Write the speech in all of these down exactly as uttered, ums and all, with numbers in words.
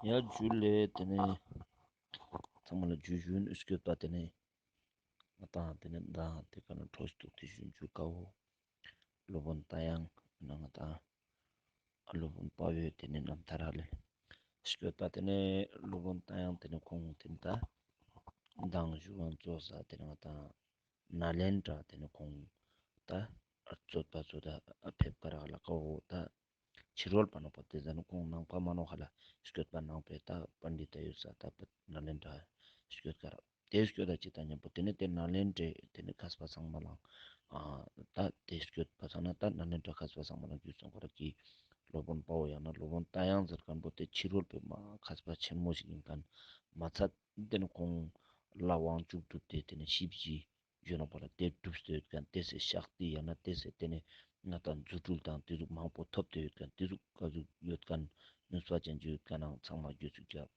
ཡ་ཇུ་ལེ། ཏེ་ནེ་ཚང་མ་ལ་ཇུ་ཞུན། སྐྱོད་པ་ཏེ་ནེ་ང་ཏང་ཏེ་ནེ་མདང་ཏེ་ཀ་ནེ་འཕྲོ་ཞིག་ཏུ་ཏེ་ཞུན་ཇུ་ཀ་བོ་སློབ་དཔོན་རྟ་དབྱངས་ནང་ང་ཏང་སློབ་དཔོན་དཔའ་བོའི་ཏེ་ནེ་རྣམ་ཐར་ལེ། སྐྱོད་པ་ཏེ་ནེ་སློབ་དཔོན་རྟ་དབྱངས་ཏེ་ནེ་ཁོང་ཏེ་ནེ་ད་མདང་ཞུ་བ་ཙོགས་ས་ཏེ་ནེ་ང་ཏང་ནཱ་ལེནྡྲ་ཏེ་ནེ་ཁོང་ད་རྩོད་པ་ཙོགས་ད་ཕེབས་ཀ་རག་ལ་ཀ་བོ་ད་ཕྱི་རོལ་པ་ནང་པ་ཏེ་ཟ་ནེ་ཁོང་ནང་པ་མ་ནོག་ཧ་ལ། སྐྱོད་པ་ནང་པའི་ད་པཎྜི་ཏ་ཡོད་ས་ད་ནཱ་ལེནྡྲ་སྐྱོད་ཀ་རག། ཏེ་སྐྱོད་ད་ཅིག་དང་མཉམ་པོ་ཏེ་ནེ་ཏེ་ནཱ་ལེནྡྲའི་ཏེ་ནེ་མཁས་པ་ཚང་མ་ལ་ཨ་ད་ཏེ་སྐྱོད་པ་ཚང་ན་ད་ནཱ་ལེནྡྲ་མཁས་པ་ཚང་མ་ལ་རྒྱུས་ཚང་ཁོ་ར་གི་སློབ་དཔོན་དཔའ་བོ་ཡང་ན་སློབ་དཔོན་རྟ་དབྱངས་ཟེར་ཁན་པོ་ཏེ་ཕྱི་རོལ་པའི་མ་མཁས་པ་ཆེན་མོ་ཞིག་ཨིན་ཁན་མ་ཚད་ཏེ་ནེ་ཁོང་ལ་དབང་ཕྱུག་གྲུབ་སྟེ་ཏེ་ནེ་ཞིབ་ཅིག་ཞུ་ནོག་པ་ལ། ཏེ་གྲུབ་སྟེ་ཡོད་ཁན་ཏེ་སེ་ཤག་ཏི་ཡང་ན་ཏེ་སེ་ཏེ་ནེ་ང་ཏང་རྫུ་འཕྲུལ་དང་ཏེ་ཟུག་མང་པོ་ཐོབ་སྟེ་ཡོད་ཁན་ཏེ་ཟུག་ཀ་ཟུག་ཡོད་ཁན་ནུས་པ་ཅན་ཅིག་ཡོད་ཁན་ནང་ཚང་མ་རྒྱུས་ཚུགས་ཀྱག།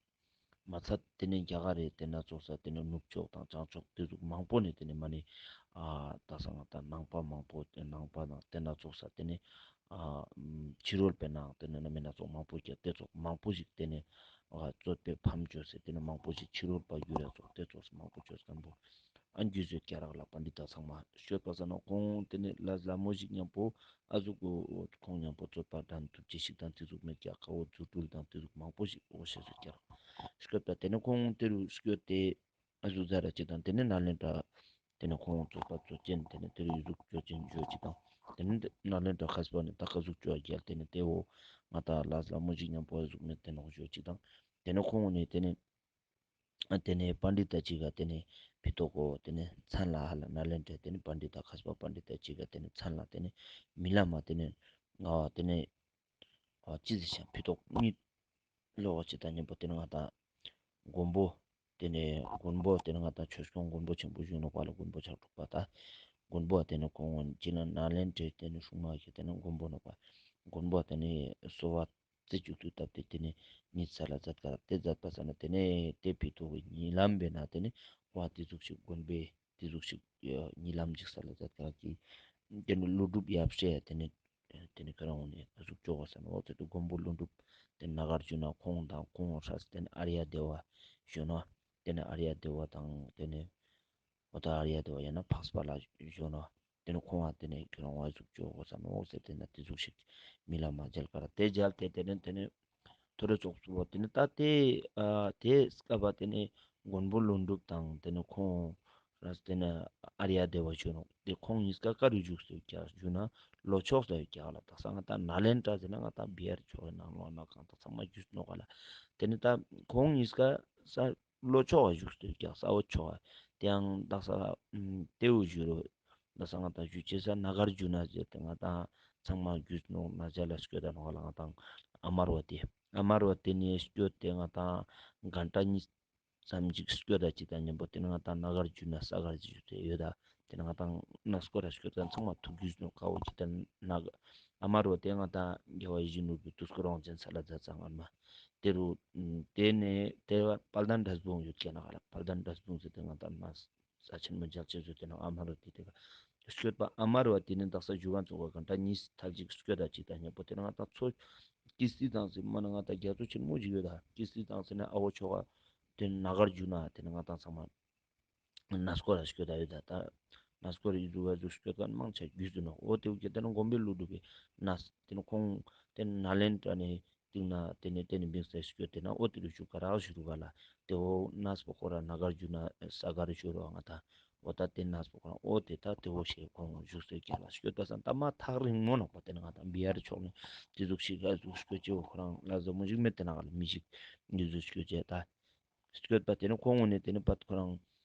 མ་ཚད་ཏེ་ནེ་རྒྱ་གར་རི་ཏེ་ན་ཙོགས་ས་ཏེ་ནེ་ནུབ་ཕྱོགས་དང་བྱང་ཕྱོགས་ཏེ་ཟུག་མང་པོ་ནེ་ཏེ་ནེ་མ་ནེ་ཨ་ད་ས་ང་ཏང་ནང་པ་མང་པོ་ནང་པ་དང་ཏེ་ན་ཙོགས་ས་ཏེ་ནེ་ཨ་ཕྱི་རོལ་པའི་ནང་ཏེ་ནེ་ན་མེ་ན་ཙོགས་མང་པོ་ཀྱག། ཏེ་ཙོགས་མང་པོ་ཞིག་ཏེ་ནེ་ཨ་རྩོད་པའི་ཕམ་བཅོས་སེ་ཏེ་ནེ་མང་པོ་ཞིག་ཕྱི་རོལ་པ་གྱུར་ཡ་ཙོགས་ཏེ་ཙོགས་མང་པོ་བཅོས་ཁན་པོ་ཨ་རྒྱུས་ཡོད་ཀྱག་རག་ལ། པཎྜི་ཏ་ཚང་མ་སྐྱོད་པ་ས་ན་ཁོང་ཏེ་ནེ་ལ་ལ་མོ་ཞིག་མཉམ་པོ་ཨ་ཟུག་གོ་ཁོང་མཉམ་པོ་རྩོད་པ་འགྲན་ཐུབ་ཅེས་ཤིག་དང་ཏེ་ཟུག་མེད་ཀྱག། ཁ་བོ་རྫུ་འཕྲུལ་དང་ཏེ་ཟུག་མང་པོ་ཞིག་འོ་ཤེས་ཡོད་ཀྱག། སྐྱོད་པ་ཏེ་ནེ་ཁོང་ཏེ་རུ་སྐྱོད་དེ་ཨ་ཟུག་ཟ་ར་ཅིག་དང་ཏེ་ནེ་ནཱ་ལེནྡྲ་ཏེ་ནེ་ཁོང་རྩོད་པ་རྩོད་ཅན་ཏེ་ནེ་ཏེ་རུ་ཟུག་རྩོད་ཅན་ཇོ་ཅིག་དང་ཏེ་ནེ་ནཱ་ལེནྡྲ་མཁས་པ་ནེ་ད་ཀ་ཟུག་ཅོ་རྒྱལ་ཏེ་ནེ་ཏེ་བོ་ང་ཏང་ལ་ལ་མོ་ཞིག་མཉམ་པོ་ཨ་ཟུག་མེད་ཏེ་ནོག་ཇོ་ཅིག་དང་ཏེ་ནེ་ཁོང་ནེ་ཏེ་ནེ་ཨ་ཏེ་ནེ་པཎྜི་ཏ་ཅིག་ག་ཏེ་ནེ་ཕི་ཏོག་གོ་ཏེ་ནེ་མཚན་ལ་ཧ་ལ་ནཱ་ལེནྡྲའི་ཏེ་ནེ་པཎྜི་ཏ་མཁས་པ་པཎྜི་ཏ་ཅིག་ག་ཏེ་ནེ་མཚན་ལ་ཏེ་ནེ་རྨི་ལམ་མ་ཏེ་ནེ་ང་བ་ཏེ་ནེ་ཨ་ཅི་ཟེར་ཤ་ཕི་ཏོག་གཉིད་ལོག་ཅིག་དང་མཉམ་པོ་ཏེ་ནེ་ང་ཏང་མགོན་པོ་ཏེ་ནེ་མགོན་པོ་ཏེ་ནེ་ང་ཏང་ཆོས་སྐྱོང་མགོན་པོ་ཆེན་པོ་ཞུ་ནོག་པ་ལ། མགོན་པོ་ཕྱག་དྲུག་པ་ད་མགོན་པོ་ཏེ་ནེ་ཁོང་ཅི་ན་ནཱ་ལེནྡྲའི་ཏེ་ནེ་སྲུང་མ་ཞིག་ཏེ་ནེ་མགོན་པོ་ནོག་པ། མགོན་པོ་ཏེ་ནེ་གསོལ་བ་རྩེ་གཅིག་ཏུ་བཏབ་སྟེ་ཏེ་ནེ་གཉིད་ས་ལ་མཛད་ཀ་རག། ཏེ་མཛད་པ་ས་ན་ཏེ་ནེ་ཏེ་ཕི་ཏོག་གི་རྨི་ལམ་པའི་ནང་ཏེ་ནེ་བ་ཏེ་ཟུག་ཞིག་མགོན་པོའི་ཏེ་ཟུག་ཞིག་རྨི་ལམ་ཅིག་ས་ལ་མཛད་ཀ་རག་གི། ཏེ་ནེ་ཀླུ་སྒྲུབ་ཡབ་སྲས་ཏེ་ནེ་ཏེ་ནེ་ཁོ་རང་ངོ་ནེ་ཨ་ཟུག་ཅོ་གོ་ས་ན་འོ་ཏེ་ཏུ་མགོན་པོ་ཀླུ་སྒྲུབ་ཏེ་ནཱ་གཱརྫུ་ན་ཁོང་དང་ཁོང་སྲས་ཏེ་ནེ་ཨཱརྱ་དེ་བ་ཞུ་ནོག། ཏེ་ནེ་ཨཱརྱ་དེ་བ་དང་ཏེ་ནེ་འོ་ད་ཨཱརྱ་དེ་བ་ཡང་ན་འཕགས་པ་ལྷ་ཞུ་ནོག། ཏེ་ནེ་ཁོང་ང་ཏེ་ནེ་ཁྱོད་རང་བ་ཟུག་ཅོ་གོ་ས་ནོག་ཟེར་ཏེ་ན་ཏེ་ཟུག་ཞིག་རྨི་ལམ་མ་མཇལ་ཀ་རག། ཏེ་མཇལ་ཏེ་ཏེ་ནེ་ཏེ་ནེ་ཐོ་རེ་ཙོགས་སུ་བོ་ཏེ་ནེ་ད་ཏེ་ཨ་ཏེ་སྐབས་པ་ཏེ་ནེ་མགོན་པོ་ཀླུ་སྒྲུབ་དང་ཏེ་ནེ་ཁོང་ར་ཏེ་ནེ་ཨཱརྱ་དེ་བ་ཞུ་ནོག། ཏེ་ཁོང་གཉིས་ཀ་ཀ་རུ་བཞུགས་སེ་ཀྱག་ཞུ་ན་ལྷོ་ཕྱོགས་ལ་ཡོད་ཀྱག་ལ། ད་ས་ང་ཏང་ནཱ་ལེནྡྲ་ཟེར་ན་ང་ཏང་བི་ཧར་ཕྱོགས་ནང་ལོགས་ན་གང་ད་ཚང་མ་རྒྱུས་ནོག་ག་ལ། ཏེ་ནེ་ད་ཁོང་གཉིས་ཀ་ས་ལྷོ་ཕྱོགས་ལ་བཞུགས་སེ་ཀྱག་ས་འོ་ཕྱོགས་ལ། ཏེ་ཡང་ད་ས་ཏེ་བོ་ཞུ་རོ། ད་ས་ང་ཏང་ཞུ་ཅེས་ས་ནཱ་གཱརྫུ་ན་ཟེར་ཏེ་ང་ཏང་ཚང་མ་རྒྱུས་ནོག་ན་ཇ་ལ་སྐྱོད་ད་ནོག་ག་ལ། ང་ཏང་ཨ་མར་བ་ཏེ་ཨ་མར་བ་ཏེ་ནེ་སྐྱོད་དེ་ང་ཏང་གྷན་ཊ་གཉིས་ཙམ་ཅིག་སྐྱོད་ད་ཅིག་དང་མཉམ་པོ་ཏེ་ནེ་ང་ཏང་ནཱ་གཱརྫུ་ན་ས་གར་ཞུ་ཏེ་ཡོད་ད། ཏེ་ནེ་ང་ཏང་གནས་སྐོར་ར་སྐྱོད་ཁན་ཚང་མ་ཐུགས་རྒྱུས་ནོག་ཀ་བོ་ཅིག་དང་ནཱ་ག་ཨ་མར་བ་ཏེ་ང་ཏང་རྒྱལ་བ་ཡིད་བཞིན་ནོར་བུའི་དུས་འཁོར་དབང་ཆེན་ས་ལ་མཛད་ས་སྔ་མ་ཏེ་རུ་ཏེ་ནེ་ཏེ་བ་དཔལ་ལྡན་འབྲས་སྤུངས་ཡོད་ཀྱག་ན་ག་ལ། དཔལ་ལྡན་འབྲས་སྤུངས་ཟེར་ཏེ་ང་ཏང་ན་ས་ཆེན་མོ་མཇལ་ཅེས་ཟེར་ཏེ་ནོག་ཨ་མར་བ་ཏེ་ཏེ་ག་སྐྱོད་པ་ཨ་མར་བ་ཏེ་ནེ་དག་ས་ཞུ་ཁན་ཚོགས་གྷན་ཊ་གཉིས་ཐལ་ཅིག་སྐྱོད་ད་ཅིག་དང་མཉམ་པོ་ཏེ་ནེ་ང་ཏང་ཚོ་ཀིརྟི་དང་ཟེར་མ་ན་ང་ཏང་རྒྱ་མཚོ་ཆེན་མོ་ཞིག་ཡོད་ད། ཀིརྟི་དང་ཟེར་ན་ཨ་བོ་ཕྱོགས་ཀ་ཏེ་ནཱ་གཱརྫུ་ན་ཏེ་ནེ་ང་ཏང་ཚང་མ་གནས་སྐོར་ར་སྐྱོད་ད་ཡོད་ད། ད་གནས་སྐོར་ཡི་ཟུག་བ་ཟུག་སྐྱོད་ཁན་མང་ཆེ་རྒྱུས་ཟུག་ནོག། འོ་ཏེ་བོ་ཀྱེ་ཏེ་ནེ་མགོན་པོ་ཀླུ་སྒྲུབ་པའི་གནས་ཏེ་ནེ་ཁོང་ཏེ་ནེ་ནཱ་ལེནྡྲ་ནེ་སྟིང་ནེ་ཏེ་ནེ་ཏེ་ནེ་བིངས་ཏེ་སྐྱོད་དེ་ན་འོ་ཏེ་རུ་ཞུ་ཀ་རག་ཞུ་རུ་ག་ལ། ཏེ་བོ་གནས་པོ་ཁོ་ར་ནཱ་གཱརྫུ་ན་ས་གར་ཞུ་རུ་ང་ཏང་འོ་ད་ཏེ་གནས་པོ་ཁོ་ར་འོ་ཏེ་ད་ཏེ་བོ་ཞེས་ཁོང་བཞུགས་སེ་ཀྱག་ལ་སྐྱོད་པ་སང་ད་མ་ཐག་རིང་མོ་ནོག་པ། ཏེ་ནེ་ང་ཏང་བི་ཧར་ཕྱོགས་ནེ་ཏེ་ཟུག་ཞིག་ཨ་ཟུག་སྐྱོད་ཅེས་བོ་ཁོ་རང་ལ་ཟབ་མོ་ཞིག་མེད་ཏེ་ན་ག་ལ་མི་ཞིག་ཨ་ཟུག་སྐྱོད་ཅེས་ད། སྐྱོད་པ་ཏེ་ནེ་ཁོང་ངོ་ནེ་ཏེ་ནེ་པད་ཁོ་རང་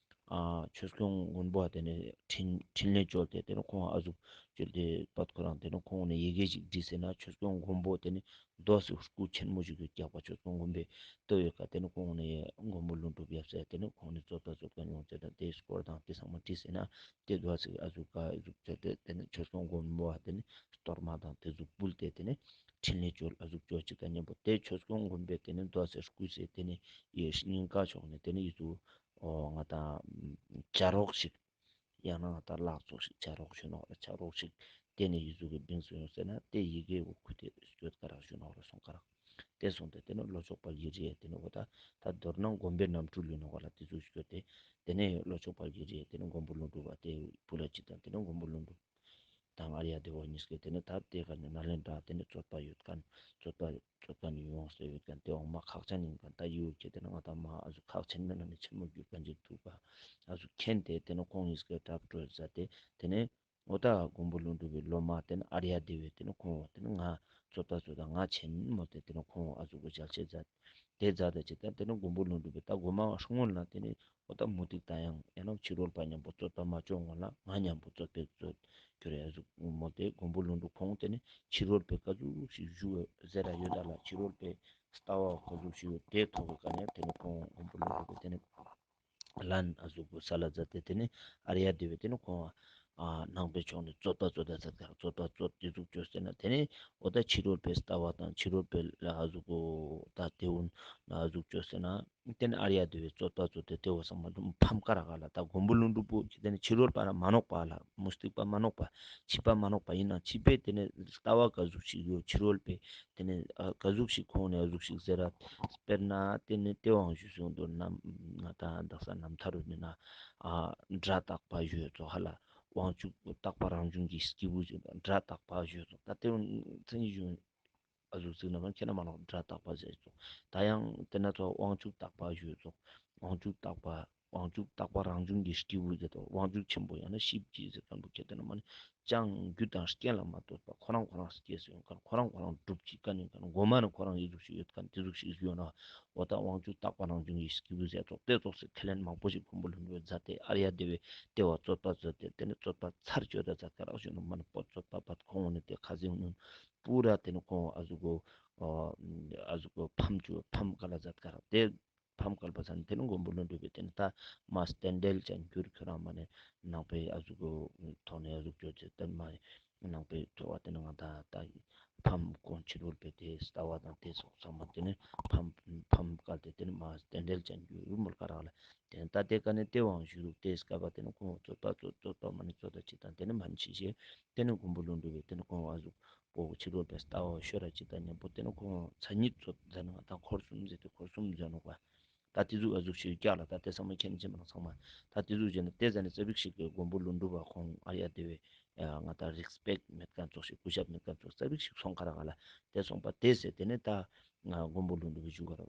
ཨ་ཆོས་སྐྱོང་མགོན་པོ་ཏེ་ནེ་འཕྲིན་འཕྲིན་ལས་བཅོལ་ཏེ་ཏེ་ནེ་ཁོང་ཨ་ཟུག་བཅོལ་ཏེ་པད་ཁོ་རང་ཏེ་ནེ་ཁོང་ངོ་ནེ་ཡི་གེ་ཞིག་བྲིས་ཟེར་ན་ཆོས་སྐྱོང་མགོན་པོ་ཏེ་ནེ་རྡོ་སེ་སྐུ་ཆེན་མོ་ཞིག་ཡོད་ཀྱག་པ། ཆོས་སྐྱོང་མགོན་པོའི་རྡོ་ཡོད་ཀ་ཏེ་ནེ་ཁོང་ངོ་ནེ་མགོན་པོ་ཀླུ་སྒྲུབ་ཡབ་སྲས་ཏེ་ནེ་ཁོང་ངོ་ནེ་རྩོད་པ་རྩོད་ཁན་ཡོང་ཟེར་ན་ཏེ་སྐོར་དང་ཏེ་ཚང་མ་བྲིས་ཟེར་ན་ཏེ་རྡོ་སེ་ཨ་ཟུག་ག་ཨ་ཟུག་བཅོལ་ཏེ་ཏེ་ནེ་ཆོས་སྐྱོང་མགོན་པོ་ཏེ་ནེ་གཏོར་མ་དང་ཏེ་ཟུག་ཕུལ་ཏེ་ཏེ་ནེ་འཕྲིན་ལས་བཅོལ་ཨ་ཟུག་བཅོལ་ཅིག་དང་མཉམ་པོ་ཏེ་ཆོས་སྐྱོང་མགོན་པོའི་ཏེ་ནེ་རྡོ་སེ་སྐུ་སེ་ཏེ་ནེ་ཡེ་སྙིང་ག་ཕྱོགས་ནེ་ཏེ་ནེ་ཡེ་ཟུག་འོ་ང་ཏང་བྱ་རོག་ཞིག་ཡང་ན་ང་ཏང་ལག་ཚོགས་ཤིག་བྱ་རོག་ཞུ་ནོག་ར། བྱ་རོག་ཞིག་ཏེ་ནེ་ཡེ་ཟུག་གི་བིངས་སེ་ཡོང་ཟེར་ན་ཏེ་ཡི་གེ་བོ་ཁུ་ཏེ་སྐྱོད་ཀ་རག་ཞུ་ནོག་ར་སོང་ཀ་རག། ཏེ་སོང་སྟེ་ཏེ་ནེ་ལྷོ་ཕྱོགས་དཔལ་གྱི་རི་ཡ་ཏེ་ནེ་འོ་ད་ད་མདོར་ན་དགོན་པའི་རྣམ་འཕྲུལ་ཡིན་ནོག་ག་ལ། ཏེ་ཚོ་སྐྱོད་དེ་ཏེ་ནེ་ལྷོ་ཕྱོགས་དཔལ་གྱི་རི་ཡ་ཏེ་ནེ་མགོན་པོ་ཀླུ་སྒྲུབ་པ་ཏེ་ཕུལ་ལ་ཅིག་དང་ཏེ་ནེ་མགོན་པོ་ཀླུ་སྒྲུབ་དང་ཨཱརྱ་དེ་བ་གཉིས་ཀྱི་ཏེ་ནེ་ད་ཏེ་ཀ་ནེ་ནཱ་ལེནྡྲ་ཏེ་ནེ་རྩོད་པ་ཡོད་ཁན་རྩོད་པ་རྩོད་ཁན་ཡོངས་ཏེ་ཡོད་ཁན་ཏེ་འོ་མ་ཁག་ཅན་ཡིན་ཁན་ད་ཡོད་ཀྱི་ཏེ་ནེ་ང་ད་མ་ཨ་ཟུག་ཁག་ཆེན་མེད་ན་ནི་ཆེན་མོ་གྱུར་ཁན་ཅིག་ཐུག་པ་ཨ་ཟུག་མཁྱེན་ཏེ་ཏེ་ནེ་ཁོང་གཉིས་ཀྱི་གྲབས་གྲོལ་མཛད་དེ་ཏེ་ནེ་འོ་ད་མགོན་པོ་ཀླུ་སྒྲུབ་པའི་སློབ་མ་ཏེ་ནེ་ཨཱརྱ་དེ་བས་ཏེ་ནེ་ཁོང་ཏེ་ནེ་ང་རྩོད་པ་རྩོད་ད་ང་ཆེན་མོ་ཏེ་ཏེ་ནེ་ཁོང་ཨ་ཟུག་གི་ཞལ་ཆད་མཛད་དེ་མཛད་ད་ཅིག་ད་ཏེ་ནེ་མགོན་པོ་ཀླུ་སྒྲུབ་པའི་ད་མགོ་མ་སྔོན་ལ་ཏེ་ནེ་འོ་ད་མུ་སྟེགས་ད་ཡང་ཡང་ན་ཕྱི་རོལ་པ་མཉམ་པོ་རྩོད་པ་མ་ཅོ་སྔོན་ལ་ང་མཉམ་པོ་རྩོད་པའི་རྩོད་གྱུར་ཡ་ཟུག་མོ་ཏེ་མགོན་པོ་ཀླུ་སྒྲུབ་ཁོང་ཏེ་ནེ་ཕྱི་རོལ་པའི་ཀ་ཟུག་ཞིག་ཞུ་ཟེར་ར་ཡོད་ད་ལ་ཕྱི་རོལ་པའི་ལྟ་བ་ཀ་ཟུག་ཞིག་ཡོད་ཏེ་ཐོག་གི་ཀ་ནེ་ཏེ་ནེ་ཁོང་མགོན་པོ་ཀླུ་སྒྲུབ་པའི་ཏེ་ནེ་ལན་ཨ་ཟུག་གོ་ས་ལ་མཛད་དེ་ཏེ་ནེ་ཨཱརྱ་དེ་བས་ཏེ་ནེ་ཁོང་ཨ་ནང་པའི་ཕྱོགས་ནེ་རྩོད་པ་རྩོད་ད་མཛད་ཁན་རྩོད་པ་རྩོད་ཏེ་ཟུག་ཅོས་ཏེ་ན་ཏེ་ནེ་འོ་ད་ཕྱི་རོལ་པའི་ལྟ་བ་དང་ཕྱི་རོལ་པའི་ཨ་ཟུག་གོ་ད་ཏེ་འུན་ཨ་ཟུག་ཅོས་ཏེ་ན་ཏེ་ནེ་ཨཱརྱ་དེ་བས་རྩོད་པ་རྩོད་དེ་ཏེ་བོ་ཚང་མ་ཕམ་ཀ་རག་ག་ལ། ད་མགོན་པོ་ཀླུ་སྒྲུབ་པོ་ཏེ་ནེ་ཕྱི་རོལ་པ་ན་མ་ནོག་པ་ལ་མུ་སྟེགས་པ་མ་ནོག་པ་ཕྱི་པ་མ་ནོག་པ་ཡིན་ན་ཕྱི་པའི་ཏེ་ནེ་ལྟ་བ་ཀ་ཟུག་ཞིག་ཡོད་ཕྱི་རོལ་པའི་ཏེ་ནེ་ཨ་ཀ་ཟུག་ཞིག་ཁོང་ནེ་ཨ་ཟུག་ཞིག་ཟེར་ར་དཔེར་ན་ཏེ་ནེ་ཏེ་དབང་ཞུས་སོང་དུ་ནམ་ང་ད་དག་ས་རྣམ་ཐར་རུ་ནི་ན་ཨ་སྒྲ་རྟག་པ་ཞུས་ཚོགས་ཧ་ལ་དབང་ཕྱུག་རྟག་པ་རང་བྱུང་གི་སྐྱེས་བུ་ཞིག་དང་སྒྲ་རྟག་པ་ཞུས་ཚོགས་ད་ཏེ་བོ་མཚན་ཉིད་ཞུ། ཨ་ཟུག་ཟེར་ན་མ་ཁྱེད་ན་མ་ནོག་སྒྲ་རྟག་པ་ཟེར་ཚོགས། ད་ཡང་ཏེ་ན་ཚོགས་དབང་ཕྱུག་རྟག་པ་ཞུས་ཚོགས། དབང་ཕྱུག་རྟག་པ་དབང་ཕྱུག་རྟག་པ་རང་བྱུང་གི་སྐྱེས་བུ་ཟེར་ཚོགས། དབང་ཕྱུག་ཆེན་པོ་ཡང་ན་གཤིན་རྗེ་ཟེར་ཁན་བོ་ཁྱེད་ཏེ་ན་མ་ནི་ཅང་རྒྱུ་དང་རྐྱེན་ལ་མ་ལྟོས་པ་ཁོ་རང་ཁོ་རང་སྐྱེས་སུ་ཡོང་ཁན་ཁོ་རང་ཁོ་རང་སྒྲུབ་ཅིག་ཁན་ཡིན་ཁན་མགོ་མ་ནི་ཁོ་རང་ཡི་ཟུག་ཞིག་ཡོད་ཁན་ཏེ་ཟུག་ཞིག་ཡོད་ན་འོ་ད་དབང་ཕྱུག་རྟག་པ་རང་བྱུང་གི་སྐྱེས་བུ་ཟེར་ཚོགས་ཏེ་ཚོགས་སི་ཁས་ལེན་མང་པོ་ཞིག་མགོན་པོ་ཀླུ་སྒྲུབ་པས་མཛད་དེ་ཨཱརྱ་དེ་བས་ཏེ་བ་རྩོད་པ་རྩོད་དེ་ཏེ་ནེ་རྩོད་པ་ཚར་གཅོད་ད་མཛད་ཁ་རག་ཞུ་ནོག་མ་ནི་པོ་རྩོད་པ་པ་ཁོང་ནི་ཏེ་ཁ་ཟིང་ནུན། པུ་ར་ཏེ་ནེ་ཁོང་ཨ་ཟུག་གོ་ཨ་ཟུག་གོ་ཕམ་ཅུ་ཕམ་ཀ་ལ་མཛད་ཀ་རག་ཏེ་ཕམ་ཀ་ལ་པ་ས་ནེ་ཏེ་ནེ་མགོན་པོ་ཀླུ་སྒྲུབ་པས་ཏེ་ནེ་ད་མ་རྟེན་འབྲེལ་ཅན་གྱུར་ཁྱོད་རང་མ་ནེ་ནང་པའི་ཨ་ཟུག་གོ་ཐོག་ནེ་ཨ་ཟུག་ཅོ་ཅེས་ཏེ་མ་ནང་པའི་ཐོག་བ་ཏེ་ནེ་ང་ད་ད་ཕམ་ཁོང་ཕྱི་རོལ་པའི་ཏེ་ལྟ་བ་དང་ཏེ་སོགས་ཚང་མ་ཏེ་ནེ་ཕམ་ཕམ་ཀ་ལ་ཏེ་ཏེ་ནེ་མ་རྟེན་འབྲེལ་ཅན་གྱུར་མོལ་ཀ་རག་ལ། ཏེ་ནེ་ད་ཏེ་ཀ་ནེ་ཏེ་བའང་ཞུ་རུག་ཏེ་སྐབས་པ་ཏེ་ནེ་ཁོང་རྩོད་པ་རྩོད་རྩོད་པ་མ་ནི་རྩོད་ད་ཅིག་དང་ཏེ་ནེ་མ་ནི་ཅི་ཞེས་ཏེ་ནེ་མགོན་པོ་ཀླུ་སྒྲུབ་པས་ཏེ་ནེ་ཁོང་ཨ་ཟུག་པོ་ཕྱི་རོལ་པའི་ལྟ་བ་ཤོར་ར་ཅིག་དང་མཉམ་པོ་ཏེ་ནེ་ཁོང་མཚན་ཉིད་རྩོད་ཟེར་ན་ང་ད་འཁོར་གསུམ་ཟེར་ཏེ་འཁོར་གསུམ་ཟེར་ནོག་པ། ད་ཏེ་ཟུག་ཨ་ཟུག་ཞིག་རྒྱག་ལ་ད་ཏེ་ཚང་མ་མཁྱེན་ཅེས་མ་ནོག་ཚང་མ། ད་ཏེ་ཟུག་བྱས་ན་ཏེ་ཟ་ནེ་ཙ་པིག་ཞིག་གི་མགོན་པོ་ཀླུ་སྒྲུབ་པ་ཁོང་ཨཱརྱ་དེ་བས་ང་ད་རིགས་པེག་མེད་ཁན་ཙོགས་ཤིག་གུས་ཞབས་མེད་ཁན་ཙོགས་ཙ་པིག་ཞིག་སོང་ཀ་རག་ལ། ཏེ་སོང་པ་ཏེ་ཟེར་ཏེ་ནེ་ད་ང་མགོན་པོ་ཀླུ་སྒྲུབ་པའི་ཞུ་གར་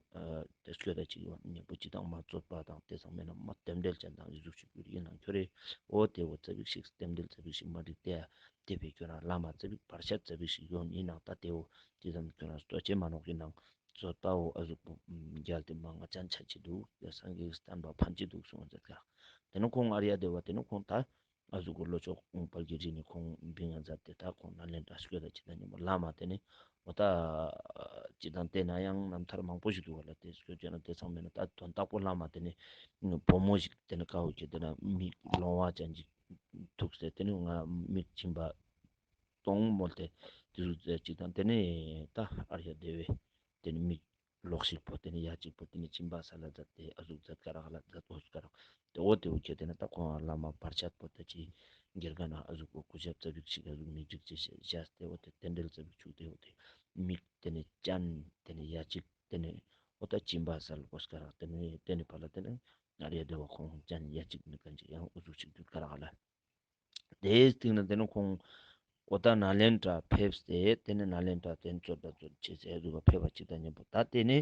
ཏེ་སྐྱོད་ད་ཅིག་ཡོང་མཉམ་པོ་ཅིག་དང་མ་རྩོད་པ་དང་ཏེ་ཚང་མེད་ན་མ་རྟེན་འབྲེལ་ཅན་དང་ཨི་ཟུག་ཞིག་གྱུར་ཡིན་ནང་ཁྱོད་རེ་འོ་ཏེ་བོ་ཙ་པིག་ཞིག་རྟེན་འབྲེལ་ཙ་པིག་ཞིག་མ་འགྲིག་ཏེ་ཡ་ཏེ་བས་ཁྱོད་རང་བླ་མ་ཙ་པིག་བར་ཆད་ཙ་པིག་ཞིག་ཡོང་ཡིན་ནང་ད་ཏེ་བོ་ཏེ་ཙམ་ཁྱོད་རང་ལྟོས་ཅེས་མ་ནོག་ཡིན་ནང་རྩོད་པ་བོ་ཨ་ཟུག་པོ་རྒྱལ་ཏེ་མ་ང་ཅན་ཆ་ཅི་འདུག་ཏེ་སངས་རྒྱས་བསྟན་པ་ཕན་ཅི་འདུག་གསུངས་ཟེར་ཀ་ཏེ་ནེ་ཁོང་ཨཱརྱ་དེ་བ་ཏེ་ནེ་ཁོང་ད་ཨ་ཟུག་གོ་ལྷོ་ཕྱོགས་དཔལ་གྱི་རི་ནེ་ཁོང་བིང་ང་མཛད་དེ་ད་ཁོང་ནཱ་ལེནྡྲ་སྐྱོད་ད་ཅིག་དང་མཉམ་པོ་བླ་མ་ཏེ་ནེ་འོ་ད་ཅིག་དང་ཏེ་ན་ཡང་རྣམ་ཐར་མང་པོ་ཞིག་འདུག་ག་ལ། ཏེ་སྐྱོད་ཅེས་ན་ཏེ་ཚང་མེད་ན་ད་དོན་དག་པོ་བླ་མ་ཏེ་ནེ་བུ་མོ་ཞིག་ཏེ་ནེ་ཀ་བོ་ཁྱེད་ཏེ་ན་མིག་ལོང་བ་ཅན་ཅིག་འདུག་ཟེར་ཏེ་ནེ་ང་མིག་སྦྱིན་པ་གཏོང་མོལ་ཏེ་ཏེ་ཟུག་ཟེར་ཅིག་དང་ཏེ་ནེ་ད་ཨཱརྱ་དེ་བས་ཏེ་ནེ་མིག་ལོག་ཞིག་པོ་ཏེ་ནེ་ཡ་ཅིག་པོ་ཏེ་ནེ་སྦྱིན་པ་སལ་ལ་མཛད་དེ་ཨ་ཟུག་མཛད་ཀ་རག་ལ་མཛད་འོ་ཀ་རག་ཏེ་འོ་ཏེ་བོ་ཁྱེད་ཏེ་ན་ད་ཁོང་བླ་མ་བར་ཆད་པོ་ད་ཅི་དགེ་རྒན་ན་ཨ་ཟུག་གོ་གུས་ཞབས་ཙ་པིག་ཞིག་ཨ་ཟུག་མིག་འགྲིག་ཅེས་བཞག་སྟེ་འོ་ཏེ་རྟེན་འབྲེལ་ཙ་པིག་བྱུགས་ཏེ་འོ་ཏེ་མིག་ཏེ་ནེ་ཅན་ཏེ་ནེ་ཡ་ཅིག་ཏེ་ནེ་འོ་ད་སྦྱིན་པ་སལ་གོས་ཀ་རག་ཏེ་ནེ་ཏེ་ནེ་ཕར་ལ་ཏེ་ནེ་ཨཱརྱ་དེ་བ་ཁོང་ཅན་ཡ་ཅིག་མི་ཀ་ཅིག་ཡང་ཨུ་ཟུག་ཅིག་འདུག་ཀ་རག་ལ། ཏེའི་སྟིང་ནེ་ཏེ་ནེ་ཁོང་འོ་ད་ནཱ་ལེནྡྲ་ཕེབས་ཏེ་ཏེ་ནེ་ནཱ་ལེནྡྲ་ཏེ་ནེ་རྩོད་པ་རྩོད་ཅེས་ཟེར་ཟུག་ཕེབས་པ་ཅིག་དང་མཉམ་པོ་ད་ཏེ་ནེ་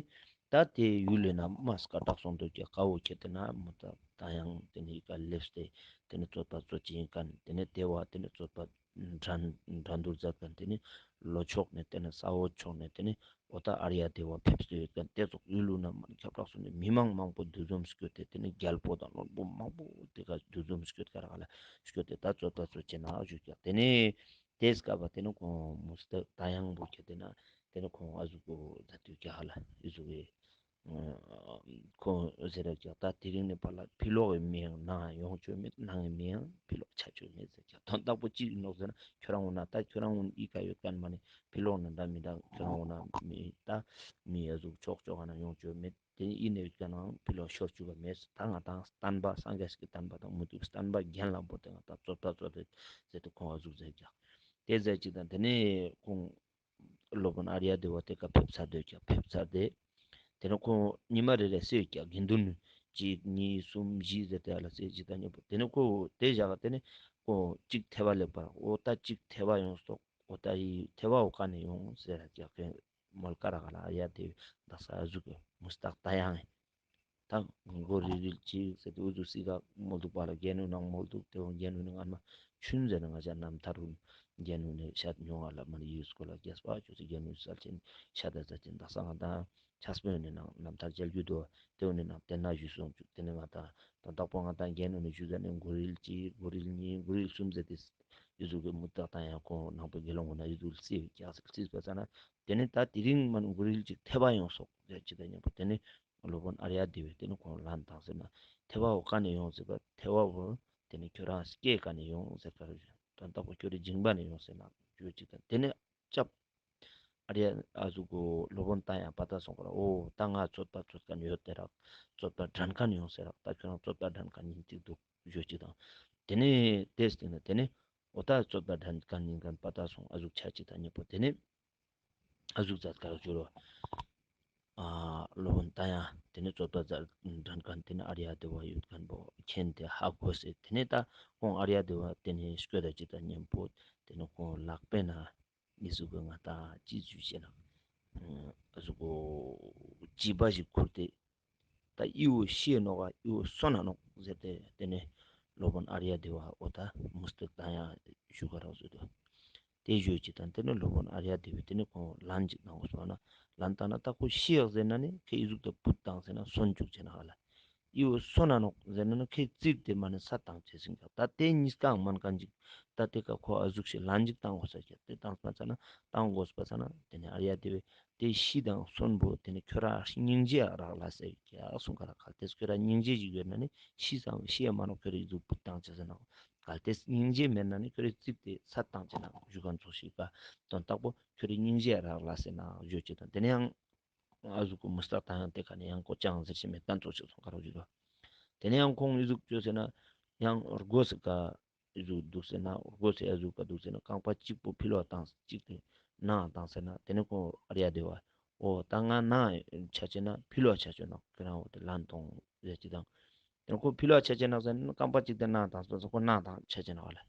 ད་ཏེ་ཡུལ་ལས་ན་མ་སྐད་གྲགས་སོང་དུག་ཀྱག་ཀ་བོ་ཁྱེད་ཏེ་ན་མོ་ད་ད་ཡང་ཏེ་ནེ་ཡི་ཀ་ལེབས་ཏེ་ཏེ་ནེ་རྩོད་པ་རྩོད་ཅེས་ཡིན་ཁན་ཏེ་ནེ་ཏེ་བ་ཏེ་ནེ་རྩོད་པ་འགྲན་འགྲན་བསྡུར་མཛད་ཁན་ཏེ་ནེ་ལྷོ་ཕྱོགས་ནེ་ཏེ་ནེ་ས་འོག་ཕྱོགས་ནེ་ཏེ་ནེ་འོ་ད་ཨཱརྱ་དེ་བ་ཕེབས་ཏེ་ཡོད་ཁན་ཏེ་ཙོགས་ཡུལ་ལུ་ན་མ་ཁྱབ་བསྒྲགས་སོང་ནེ་མི་མང་མང་པོ་འདུ་འཛོམས་སྐྱོད་དེ་ཏེ་ནེ་རྒྱལ་པོ་དང་བློན་པོ་མང་པོ་ཏེ་ཀ་འདུ་འཛོམས་སྐྱོད་ཀ་རག་ལ་སྐྱོད་དེ་ད་རྩོད་པ་རྩོད་ཅེས་ན་ཞུ་ཀྱག་ཏེ་ནེ་ཏེ་སྐབས་པ་ཏེ་ནེ་ཁོང་མུ་སྟེ་ད་ཡང་བོ་ཁྱེད་ཏེ་ན་ཏེ་ནེ་ཁོང་ཨ་ཟུག་གོ་ད་དུས་ཀྱག་ཧ་ལ་ཨི་ཟུག་གི་ཁོང་ཟེར་ར་ཀྱག་ད་དེ་རིང་ནེ་ཕར་ལ་ཕི་ལོག་གི་མི་ཡང་ནང་ཡོང་ཆོག་མེད། ནང་གི་མི་ཡང་ཕི་ལོག་ཆ་ཆོག་མེད་ཟེར་ཀྱག་དོན་དག་པོ་ཅི་ཡིན་ནོག་ཟེར་ན་ཁྱོད་རང་འོ་ན་ད་ཁྱོད་རང་འོ་ན་ཨི་ཀ་ཡོད་ཁན་མ་ནེ་ཕི་ལོག་ན་འདྲ་མི་འདྲ་ཁྱོད་རང་འོ་ན་མི་ད་མི་ཨ་ཟུག་ཕྱོགས་ཕྱོགས་ན་ཡོང་ཆོག་མེད། ཏེ་ནེ་ཨི་ནེ་ཡོད་ཁན་ནང་ཕི་ལོག་ཤོར་ཆུག་ག་མེད། ད་ང་དང་བསྟན་པ་སངས་རྒྱས་ཀྱི་བསྟན་པ་དང་མུ་སྟེགས་བསྟན་པ་གྱེན་ལངས་པོ་ཏེ་ང་དང་རྩོད་པ་རྩོད་དེ་ཟེར་ཏེ་ཁོང་ཨ་ཟུག་ཟེར་ཀྱག་ཏེ་ཟེར་ཅིག་དང་ཏེ་ནེ་ཁོང་ སློབ་དཔོན་ཨཱརྱ་དེ་བ་དེ་ཀ་ཕེབས་ཚར་དོ་ཀྱག་ཕེབས་ཚར་ཏེ། དེ་ནས་ཁོང་ཉི་མ་རེ་རེ་སེ་ཀྱག་དགེ་འདུན་གཅིག་གཉིས་གསུམ་བཞི་ཟེར་ཏེ་ཨ་ལ་སེ་ཅིག་དང་མཉམ་པོ་དེ་ནས་ཁོ་དེ་བཞག་དེ་ནས་ཁོ་གཅིག་ཐེ་བ་ལེབ་པར་འོ་ད་གཅིག་ཐེ་བ་ཡོང་སོག་འོ་ད་ཡི་ཐེ་བ་འོ་ཀ་ནས་ཡོང་ཟེར་ཀྱག་མོལ་ཀ་རག་ལ་ཨཱརྱ་དེ་བ་དག་ས་ཨ་ཟུག་གི་མུ་སྟག་ད་ཡང་ད་མགོ་རིལ་རིལ་ཅིག་ཟེར་ཏེ་འུ་ཚོ་སི་ཀ་མོལ་འདུག་པ་ལ་རྒན་འུ་ནང་མོལ་འདུག་དེ་བོ་རྒན་འུ་ནི་ང་མ་ཆུན་ཟེར་ན་ང་ཅག་རྣམ་ཐར་རུ་རྒན་འུ་ནི་ཤད་མྱོང་བ་ལ་མ་ནི་ཡིས་སྐོར་ལ་རྒྱས་པ་ཅོ་ཅིག་རྒན་འུ་ནི་སལ་ཅན་ཤད་ད་ཟ་ཅན་དག་ས་ང་དང་ཆགས་པོ་འུ་ནི་ནང་རྣམ་ཐར་མཇལ་རྒྱུ་དོ་དེ་འུ་ནི་ནང་དེ་ན་ཞུས་སོང་ཅུག་དེ་ནི་ང་དང་དང་བདག་པོ་ང་དང་རྒན་འུ་ནི་ཞུས་ཟ་ནི་མགོ་རིལ་ཅིག་མགོ་རིལ་གཉིས་མགོ་རིལ་གསུམ་ཟེར་ཏེ་ཡི་ཟུག་གི་མུ་སྟག་ད་ཡང་ཁོང་ནང་པའི་དགེ་སློང་ངོ་ན་ཡི་ཟུག་སི་ཀྱག་སི་སི་པ་ས་ན་དེ་ནི་ད་དེ་རིང་མ་ནི་མགོ་རིལ་ཅིག་ཐེ་བ་ཡོང་སོག་ཟེར་ཅིག་དང་མཉམ་པོ་དེ་ནི་སློབ་དཔོན་ཨཱརྱ་དེ་བས་དེ་ནི་ཁོང་ལན་བཏང་ཟེར་ན་ཐེ་བ་འོ་ཀ་ནས་ཡོང་ཟེར་བ་ཐེ་བ་འོ་དེ་ནི་ཁྱོད་རང་སྐྱེ་ཀ་ནས་ཡོང་ཟེར་ཀ་རུ་དོན་དག་པོ་ཁྱོད་རི་སྦྱིན་པ་ནས་ཡོང་ཟེར་ན་ཡོད་ཅིག་དང་དེ་ནི་ཅབ་ཨཱརྱ་ཨ་ཟུག་གོ་སློབ་དཔོན་ད་ཡང་པ་ད་སོང་ཀ་ར་འོ་ད་ང་རྩོད་པ་རྩོད་མཁན་ཡོད་དེ་རག་རྩོད་པ་འགྲན་མཁན་ཡོང་ཟེར་རག་ད་ཁྱོད་རང་རྩོད་པ་འགྲན་མཁན་ཡིན་ཅིག་འདུག་ཡོད་ཅིག་དང་དེ་ནི་དེ་སྟེང་ན་དེ་ནི་འོ་ད་རྩོད་པ་འགྲན་མཁན་ཡིན་མཁན་པ་ད་སོང་ཨ་ཟུག་ཆ་ཅིག་དང་མཉམ་པོ་དེ་ནི། ཨ་ཟུག་མཛད་ཀ་རག་ཞུ་རོ། ཨ་སློབ་དཔོན་ད་ཡང་དེ་ནི་རྩོད་པ་མཛད་འགྲན་མཁན་དེ་ནི་ཨཱརྱ་དེ་བ་ཡོད་མཁན་པོ་མཁྱེན་ཏེ་ཧ་གོ་སེ་དེ་ནི་ད་ཁོང་ཨཱརྱ་དེ་བ་དེ་ནི་སྐྱོད་ད་ཅིག་དང་མཉམ་པོ་དེ་ནི་ཁོང་ལག་པའི་ན་ཨི་ཟུག་གི་ང་ད་ཅི་ཞུ་ཤེས་ན་ཨ་ཟུག་གོ་བྱིས་པ་ཞིག་ཁུར་ཏེ། ད་ཨི་བོ་ཤི་ནོག་ག་ཨི་བོ་གསོན་ན་ནོག་ཟེར་ཏེ་དེ་ནས་སློབ་དཔོན་ཨཱརྱ་དེ་བ་འོ་ད་མུ་སྟེགས་ད་ཡང་ཞུ་ག་རག་ཟེར་དོ། དེ་ཞུ་ཅིག་དང་དེ་ནས་སློབ་དཔོན་ཨཱརྱ་དེ་བས་དེ་ནས་ཁོང་ལན་ཅིག་བཏང་གོ་སོང་ན་ལན་བཏང་ན་ད་ཁོ་ཤི་ཡག་ཟེར་ན་ནི་ཁེ་ཨི་ཟུག་ད་བུད་བཏང་ཟེར་ན་གསོན་བཅུག་ཅེ་ན་ཧ་ལ། ཨི་བོ་གསོན་ན་ནོག་ཟེར་ན་ནི་ཁེ་རྩིག་དེ་མ་ནི་ས་བཏང་ཅེས་ཟིན་ཀྱག་ད་དེ་གཉིས་ཀའང་མན་ཁན་ཅིག་ད་དེ་ཀ་ཁོ་ཨ་ཟུག་ཤིག་ལན་ཅིག་བཏང་གོ་ས་ཀྱག་དེ་བཏང་པ་ས་ན་བཏང་གོ་ས་པ་ས་ན་དེ་ནས་ཨཱརྱ་དེ་བས། དེ་ཤི་དང་གསོན་པོ་དེ་ནི་ཁྱོད་རང་སྙིང་རྗེ་རག་ལ་ཟེར་ཀྱག་གསུང་ཀ་རག་གལ་ཏེ་ཁྱོད་རང་སྙིང་རྗེ་ཞིག་ཡོད་ན་ནི་ཤི་ཙང་ཤི་ཡ་མ་ནོག་ཁྱོད་རིག་ཟུག་བུད་བཏང་ཅེས་ཟེར་ན། གལ་ཏེ་སྙིང་རྗེ་མེད་ན་ནི་ཁྱོད་རིག་རྩིག་དེ་ས་བཏང་ཅེས་ན་ཞུ་ཁན་ཚོགས་ཤིག་ག་དོན་དག་པོ་ཁྱོད་རིག་སྙིང་རྗེ་རག་ལ་ཟེར་ན་ཞུ་ཅེས་དང་དེ་ནི་ཡང་ཨ་ཟུག་གོ་མུ་སྟེགས་ད་ཡང་དེ་ཀ་ནི་ཡང་ཀོ་ཅང་ཟེར་ཤེས་མེད་ཁན་ཚོགས་ཤིག་གསུང་ཀ་རག་ཞུ་དོ། དེ་ནི་ཡང་ཁོང་ཨི་ཟུག་ཅོས་ཟེར་ན་ཡང་སྒོ་ཟེར་ཀ་ཨི་ཟུག་འདུག་ཟེར་ན་སྒོ་ཟེར་ཨ་ཟུག་ག་འདུག་ཟེར་ན་རྐང་པ་གཅིག་པོ་ཕི་ལོག་བཏང་གཅིག་དེ་ནང་བཏང་ཟེར་ན་དེ་ནི་ཁོ་ཨཱརྱ་དེ་བ་འོ་ད་ང་ནང་ཆ་ཅེས་ན་ཕི་ལོག་ཆ་ཅེས་ན་ཁྱོད་རང་འོ་དེ་ལན་གཏོང་ཟེར་ཅིག་དང་། དེ་ནི་ཁོ་ཕི་ལོག་ཆ་ཅེས་ན་ཟེར་ན་རྐང་པ་གཅིག་དེ་ནང་བཏང་ཟེར་ཁོ་ནང་བཏང་ཆ་ཅེས་ན་བ་ལ།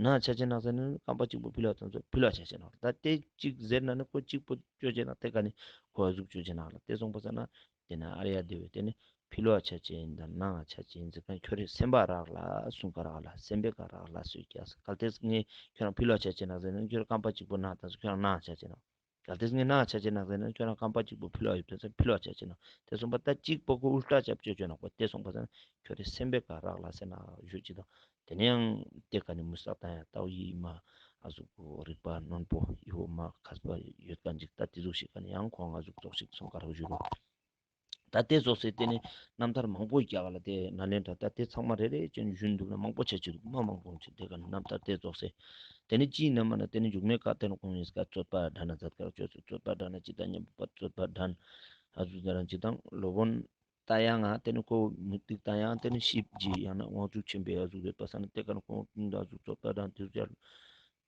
ནང་ཆ་ཅེས་ན་ཟེར་ན་རྐང་པ་གཅིག་པོ་ཕི་ལོག་བཏང་ཟེར་ཕི་ལོག་ཆ་ཅེས་ན་བ་ལ། ད་དེ་གཅིག་ཟེར་ན་ནི་ཁོ་གཅིག་པོ་ཅོ་ཅེས་ན་དེ་ཀ་ནི་ཁོ་ཨ་ཟུག་ཅོ་ཅེས་ན་བ་ལ་དེ་སོང་པ་ས་ན། དེ་ནས་ཨཱརྱ་དེ་བས་དེ་ནི་ཕི་ལོག་ཆ་ཅེས་ཡིན་དང་ནང་ཆ་ཅེས་ཡིན་ཟེར་ཁན་ཁྱོད་རིག་སེམས་པ་རག་ལ་གསུང་ཀ་རག་ལ་སེམས་པའི་ཀ་རག་ལ་སོས་ཀྱག་ཟེར། གལ་ཏེ་ངས་ཁྱོད་རང་ཕི་ལོག་ཆ་ཅེས་ན་ཟེར་ན་ཁྱོད་རང་རྐང་པ་གཅིག་པོ་ནང་བཏང་ཟེར་ཁྱོད་རང་ནང་ཆ་ཅེས་ན། གལ་ཏེ་ངས་ནང་ཆ་ཅེས་ན་ཟེར་ན་ཁྱོད་རང་རྐང་པ་གཅིག་པོ་ཕི་ལོག་ཡོད་དེ་ཟེར་ཕི་ལོག་ཆ་ཅེས་ན། དེ་སོང་པ་ད་གཅིག་པོ་ཁོ་ཨུལ་ཊ་ཆབ་ཅོ་ཅོ་ན་ཁོ་དེ་སོང་པ་ཟེར་ན་ཁྱོད་རིག་སེམས་པའི་ཀ་རག་ལ་ཟེར་ན་ཞུ་ཅིག་དང་། དེ་ནས་ཡང་དེ་ཀ་ནི་མུ་སྟེགས་ད་ཡང་ལྟ་བུ་ཡི་མ་ཨ་ཟུག་གོ་རིག་པ་རྣོན་པོ་ཡི་བོ་མ་མཁས་པ་ཡོད་ཁན་ཅིག་ད་དེ་ཟུག་ཤིག་ཀ་ནི་ཡང་ཁོང་ཨ་ཟུག་ཙོགས་ཤིག་གསུང་ཀ་རག་ཞུ་རོ། ད་དེ་ཙོགས་སེ་དེ་ནི་རྣམ་ཐར་མང་པོ་རྒྱག་ལ་དེ་ན་ལེན་དྲ་ད་དེ་ཚང་མ་རེ་རེ་ཅན་ཞུན་འདུག་ན་མང་པོ་ཆ་ཅི་འདུག་མ་མང་པོ་ཆ་དེ་ཀ་ནི་རྣམ་ཐར་དེ་ཙོགས་སེ། དེ་ནི་ཅི་ནི་མ་ན་དེ་ནི་མཇུག་མའི་ཀ་དེ་ནི་ཁོང་ཡིན་སྐ་རྩོད་པ་དྲན་ན་མཛད་ཀ་རག་ཅོ་ཚོད་རྩོད་པ་དྲན་ན་ཅི་དང་མཉམ་པོ་རྩོད་པ་དྲན་ཨ་ཟུག་ཟེར་རང་ཅི་དང་སློབ་དཔོན་ད་ཡང་ང་དེ་ནི་ཁོ་མུ་སྟེགས་ད་ཡང་དེ་ནི་ཤིབ་ཇི་ཡང་ན་དབང་ཕྱུག་ཆེན་པོའི་ཨ་ཟུག་ཡོད་པ་ས་ན་དེ་ཀ་ནི་ཁོང་ཨ་ཟུག་རྩོད་པ་དྲན་དེ་ཟུག་ཡར།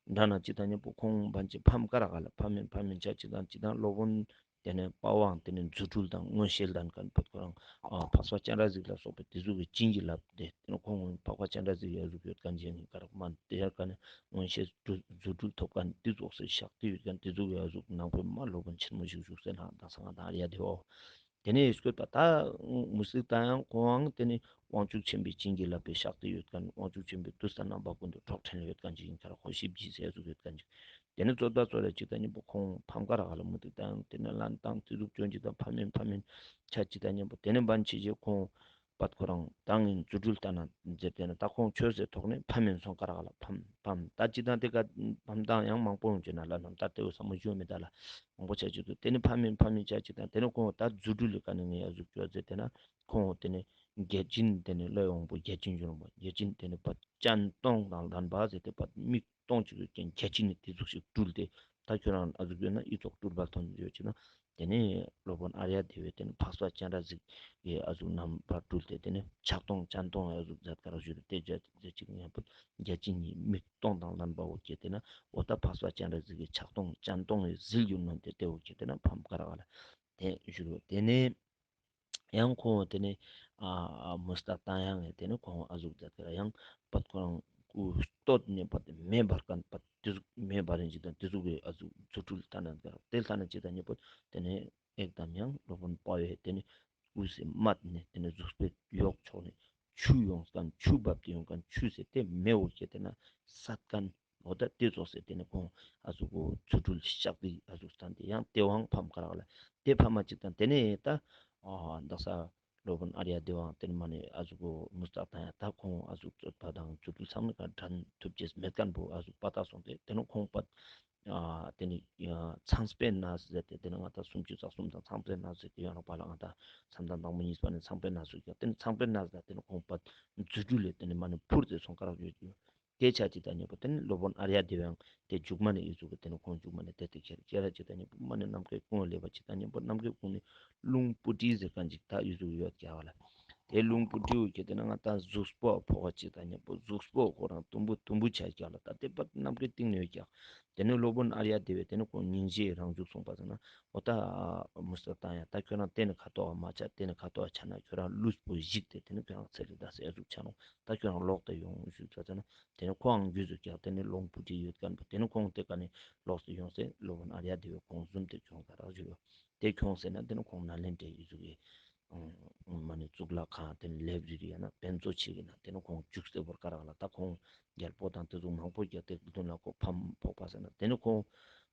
འདྲ་ན་ཅི་དང་མཉམ་པོ་ཁོང་བན་ཅི་ཕམ་ཀ་རག་ལ་ཕམ་མིན་ཕམ་མིན་ཆ་ཅི་དང་ཅི་དང་སློབ་དཔོན་དེ་ནས་པ་ཝང་དེ་ནས་རྫུ་འཕྲུལ་དང་མངོན་ཤེས་ལྡན་ཁན་ཕུད་ཁོ་རང་ཨ་འཕགས་པ་སྤྱན་རས་གཟིགས་ལ་སོགས་པའི་དེ་ཟུག་གི་བྱིན་གྱིས་བརླབས་ཏེ་དེ་ནས་ཁོང་འཕགས་པ་སྤྱན་རས་གཟིགས་ཡ་ཟུག་ཡོད་ཁན་ཅིག་ཡིན་ཀ་རག་མ་དེ་ཡར་ཀ་ནས་མངོན་ཤེས་རྫུ་འཕྲུལ་ཐོབ་ཁན་དེ་ཙོགས་སེ་ཤག་དེ་ཡོད་ཁན་དེ་ཟུག་ཡ་ཟུག་ནང་པའི་མ་སློབ་དཔོན་ཆེན་མོ་ཞིག་བཞུགས་སེ་ན་དང་སང་དང་ར་ཡ་དེ་འོ། དེ་ནས་སྐྱོད་པ་ད་མུ་སྟེགས་ད་ཡང་ཁོང་དེ་ནས་དབང་ཕྱུག་ཆེན་པོའི་བྱིན་གྱིས་བརླབས་པའི་ཤག་ཏུ་ཡོད་ཁན་དབང་ཕྱུག་ཆེན་པོའི་དུས་ལྟར་རྣམ་པ་ཀུན་ཏུ་གྲོགས་བྲལ་ཡོད་ཁན་ཅིག་ཡིན་ཁ་ར་ཁོ་ཤིབ་ཇི་ཟེར་ཟུག་ཡོད་ཁན་ཅིག་དེ་ནས་རྩོད་པ་རྩོད་རེ་ཅིག་དང་མཉམ་པོ་ཁོང་ཕམ་ཀ་རག་ལ་མུ་སྟེགས་ད་ཡང་དེ་ནས་ལན་བཏང་དེ་ཟུག་སྐྱོན་ཅིག་དང་ཕམ་མིན་ཕམ་མིན་ཆ་ཅིག་དང་མཉམ་པོ་དེ་ནས་བན་ཆེ་ཆེ་ཁོང་པད་ཁོ་རང་ད་ངས་རྫུ་འཕྲུལ་ལྟ་ན་ཟེར་དེ་ནས་ད་ཁོང་ཆོས་ཟེར་ཐོག་ནས་ཕམ་མིན་སོང་ཀ་རག་ལ་ཕམ་ཕམ་ད་ཅི་དང་དེ་ཀ་ཕམ་དང་ཡང་མང་པོ་ཡོང་ཅེ་ན་ལ་ནམ་ད་དེ་བོ་ས་མོ་ཞུ་མི་ད་ལ་མང་པོ་ཆ་ཅི་དུ་དེ་ནི་ཕམ་མིན་ཕམ་མིན་ཆ་ཅི་དང་དེ་ནི་ཁོང་ད་རྫུ་འཕྲུལ་ལི་ཀ་ནི་ངས་ཡ་ཟུག་ཅོ་ཟེར་དེ་ན་ཁོང་དེ་ནི་བརྒྱ་བྱིན་དེ་ནི་བློ་ཡོང་པོ་བརྒྱ་བྱིན་ཅོ་ནོ་བརྒྱ་བྱིན་དེ་ནི་པ་སྤྱན་སྟོང་དང་ལྡན་པ་ཟེར་དེ་པ་མིག་སྟོང་ཅིག་ཡོད་ཀྱང་བརྒྱ་བྱིན་ནི་དེ་ཟུག་ཞིག་སྤྲུལ་ཏེ་ད་ཁྱོད་རང་ཨ་ཟུག་ཡོད་ན་ཨི་ཙོགས་སྤྲུལ་པ་ཐོན་ཡོད་ཅི་ན། ཏེ་ནེ་སློབ་དཔོན་ཨརྱ་དེ་བས་ཏེ་ནེ་འཕགས་པ་སྤྱན་རས་གཟིགས་ཀྱི་ཨ་ཟུག་རྣམ་པར་སྤྲུལ་ཏེ་ཏེ་ནེ་ཕྱག་སྟོང་སྤྱན་སྟོང་ཨ་ཟུག་མཛད་ཀ་རག་ཞུ་རུ་ཏེ་བརྒྱ་བརྒྱ་གཅིག་ཉམ་པོ་བརྒྱ་བྱིན་གྱི་མིག་སྟོང་དང་ལྡན་པ་འོ་ཁྱེར་ཏེ་ན་འོ་ད་འཕགས་པ་སྤྱན་རས་གཟིགས་ཀྱི་ཕྱག་སྟོང་སྤྱན་སྟོང་ངི་ཟིལ་གྱིས་གནོན་ཏེ་ཏེ་འོ་ཁྱེར་ཏེ་ན་ཕམ་ཀ་རག་ལ་ཏེ་ཞུ་རུ་ཏེ་ནེ། ཡང་ཁོང་ཏེ་ནེ་ཨ་མུ་སྟེགས་ཏང་ཡང་ངེ་ཏེ་ནེ་ཁོང་ཨ་ཟུག་མཛད་ཀ་རག་ཡང་པད་ཁོ་རང་སྐུ་བསྟོད་ནེ་པད་མེ་འབར་ཁན་པད་ཏེ་ཟུག་མེ་འབར་རིན་ཅིག་དང་ཏེ་ཟུག་གི་ཨ་ཟུག་རྫུ་འཕྲུལ་ལྟ་ན་ཀ་རག་ཏེ་ལྟ་ན་ཅིག་དང་ཉེ་པོ་ཏེ་ནེ་ཨེག་དམ་ཡང་སློབ་དཔོན་དཔའ་བོས་ཏེ་ནེ་སྐུ་སེ་མད་ནེ་ཏེ་ནེ་གཟུགས་པོའི་ཡོག་ཕྱོགས་ནེ་ཆུ་ཡོང་ཁན་ཆུ་བབས་ཏེ་ཡོང་ཁན་ཆུ་སེ་ཏེ་མེ་འོ་ཁྱེར་ཏེ་ན་སད་ཁན་འོ་ད་ཏེ་ཙོགས་སེ་ཏེ་ནེ་ཁོང་ཨ་ཟུག་གོ་རྫུ་འཕྲུལ་ཤག་ཏེ་ཨ་ཟུག་སྟན་ཏེ་ཡང་ཏེ་བའང་ཕམ་ཀ་རག་ལ་ཏེ་ཕམ་མ་ཅིག་དང་ཏེ་ནེ་ད་ཨ་དག་ས་སློབ་དཔོན་ཨརྱ་དེ་བའང་ཏེ་ནེ་མ་ནེ་ཨ་ཟུག་གོ་མུ་སྟེགས་ཏང་ཡང་ད་ཁོང་ཨ་ཟུག་རྩོད་པ་དང་རྫུ་འཕྲུལ་ཚང་མའི་ཀ་དྲན་ཐུབ་ཅེས་མེད་ཁན་བོ་ཨ་ཟུག་པ་ཏ་སོང་སྟེ་ཏེ་ནེ་ཁོང་པད་ཨ་ཏེ་ནེ་ཨ་ཚངས་པའི་གནས་ཟེར་ཏེ་ཏེ་ནེ་ང་ད་སུམ་ཅུ་རྩ་གསུམ་དང་ཚངས་པའི་གནས་ཟེར་ཏེ་ཡོད་ནོག་པ་ལ་ང་ད་མཚམས་དང་དང་པོ་གཉིས་པ་ནེ་ཚངས་པའི་གནས་སུ་ཀྱང་ཏེ་ནེ་ཚངས་པའི་གནས་ལ་ཏེ་ནེ་ཁོང་པད་རྫུ་འཕྲུལ་ལས་ཏེ་ནེ་མ་ནེ་འཕུར་ཏེ་སོང་ཀ་རག་ཡོད་ཀྱང་། ཏེ་ཆ་ཅིག་དང་ཉེ་པོ་ཏེ་ནེ་སློབ་དཔོན་ཨརྱ་དེ་བའང་ཏེ་མཇུག་མ་ནེ་ཨི་ཟུག་གི་ཏེ་ནེ་ཁོང་མཇུག་མ་ནེ་ཏེ་ཏེ་ཁྱེར་ཁྱེར་ར་ཅིག་དང་ཉེ་པོ་མ་ནེ་ནམ་མཁའི་ཁོང་ལེབ་པ་ཅིག་དང་ཉེ་པོ་ནམ་མཁའི་ཁོང་ནེ་རླུང་སྤུ་གྲི་ཟེར་ཁན་ཅིག་ད་ཨི་ཟུག་ཡོད་ཀྱག་ལ། ཏེ་རླུང་སྤུ་གྲི་འོ་ཁྱེར་ཏེ་ན་ང་ད་གཟུགས་པོ་ཕོག་པ་ཅིག་དང་ཉེ་པོ་གཟུགས་པོ་ཁོ་རང་དུམ་བུ་དུམ་བུ་ཆ་ཀྱག་ལ། ད་ཏེ་པད་ནམ་མཁའི་སྟེང་ནེ་ཡོད་ཀྱག། ཏེ་ནེ་སློབ་དཔོན་ཨརྱ་དེ་བས་ཏེ་ནེ་ཁོང་སྙིང་རྗེ་རང་འཇུག་སོང་པ་ཟེར་ན་འོ་ད་མུ་སྟེགས་ཏང་ཡང་ད་ཁྱོད་རང་ཏེ་ནེ་ཁ་ཐོག་མ་ཆ་ཏེ་ནེ་ཁ་ཐོག་ཆ་ན་ཁྱོད་རང་ལུས་པོ་ཞིག་སྟེ་ཏེ་ནེ་ཁྱོད་རང་ཚེ་རིལ་ད་ཟེར་ཨ་ཟུག་ཆ་ནོག། ད་ཁྱོད་རང་ལོག་སྟེ་ཡོང་ཞུས་ཙ་ན་ཏེ་ནེ་ཁོའང་རྒྱུས་སུ་ཀྱག་ཏེ་ནེ་རླུང་སྤུ་གྲི་ཡོད་ཁན་བོ་ཏེ་ནེ་ཁོང་ཏེ་ཀ་ནེ་ལོག་སྟེ་ཡོང་སེ་སློབ་དཔོན་ཨརྱ་དེ་བས་ཁོང་བཟུམ་སྟེ་ཁྱོང་ཀ་རག་ཞུ་ཡོད། ཏེ་ཁྱོང་སེ་ན་ཏེ་ནེ་ཁོང་ནཱ་ལེནྡྲའི་ཨི་ཟུག་གི་མ་ནེ་གཙུག་ལག་ཁང་ཏེ་ནེ་ལེབ་རི་རི་ཡང་ན་བེན་ཙོ་ཆེ་གི་ན་ཏེ་ནེ་ཁོང་རྒྱུགས་སེ་བོར་ཀ་རག་ལ། ད་ཁོང་རྒྱལ་པོ་དང་ཏེ་ཟུག་མང་པོ་རྒྱལ་ཏེ་མདུན་ལ་ཁོ་ཕམ་ཕོག་པ་ཟེར་ན་ཏེ་ནེ་ཁོང་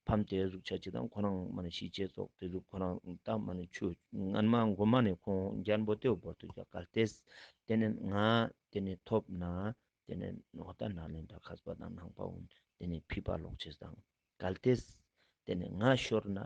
ཕམ་ཏེ་ཟུག་ཆ་ཅིག་དང་ཁོ་རང་མ་ནེ་ཤི་ཅེས་ཙོགས་ཏེ་ཟུག་ཁོ་རང་ད་མ་ནེ་ཆུ་སྔན་མ་མགོ་མ་ནེ་ཁོང་རྒྱལ་པོ་ཏེ་བོ་བོར་ཏེ་ཀྱག་གལ་ཏེ་ཏེ་ནེ་ང་ཏེ་ནེ་ཐོབ་ན་ཏེ་ནེ་འོ་ད་ནཱ་ལེནྡྲ་མཁས་པ་དང་ནང་པ་འོ་ཏེ་ནེ་ཕི་པ་ལོག་ཅེས་དང་གལ་ཏེ་ཏེ་ནེ་ང་ཤོར་ན་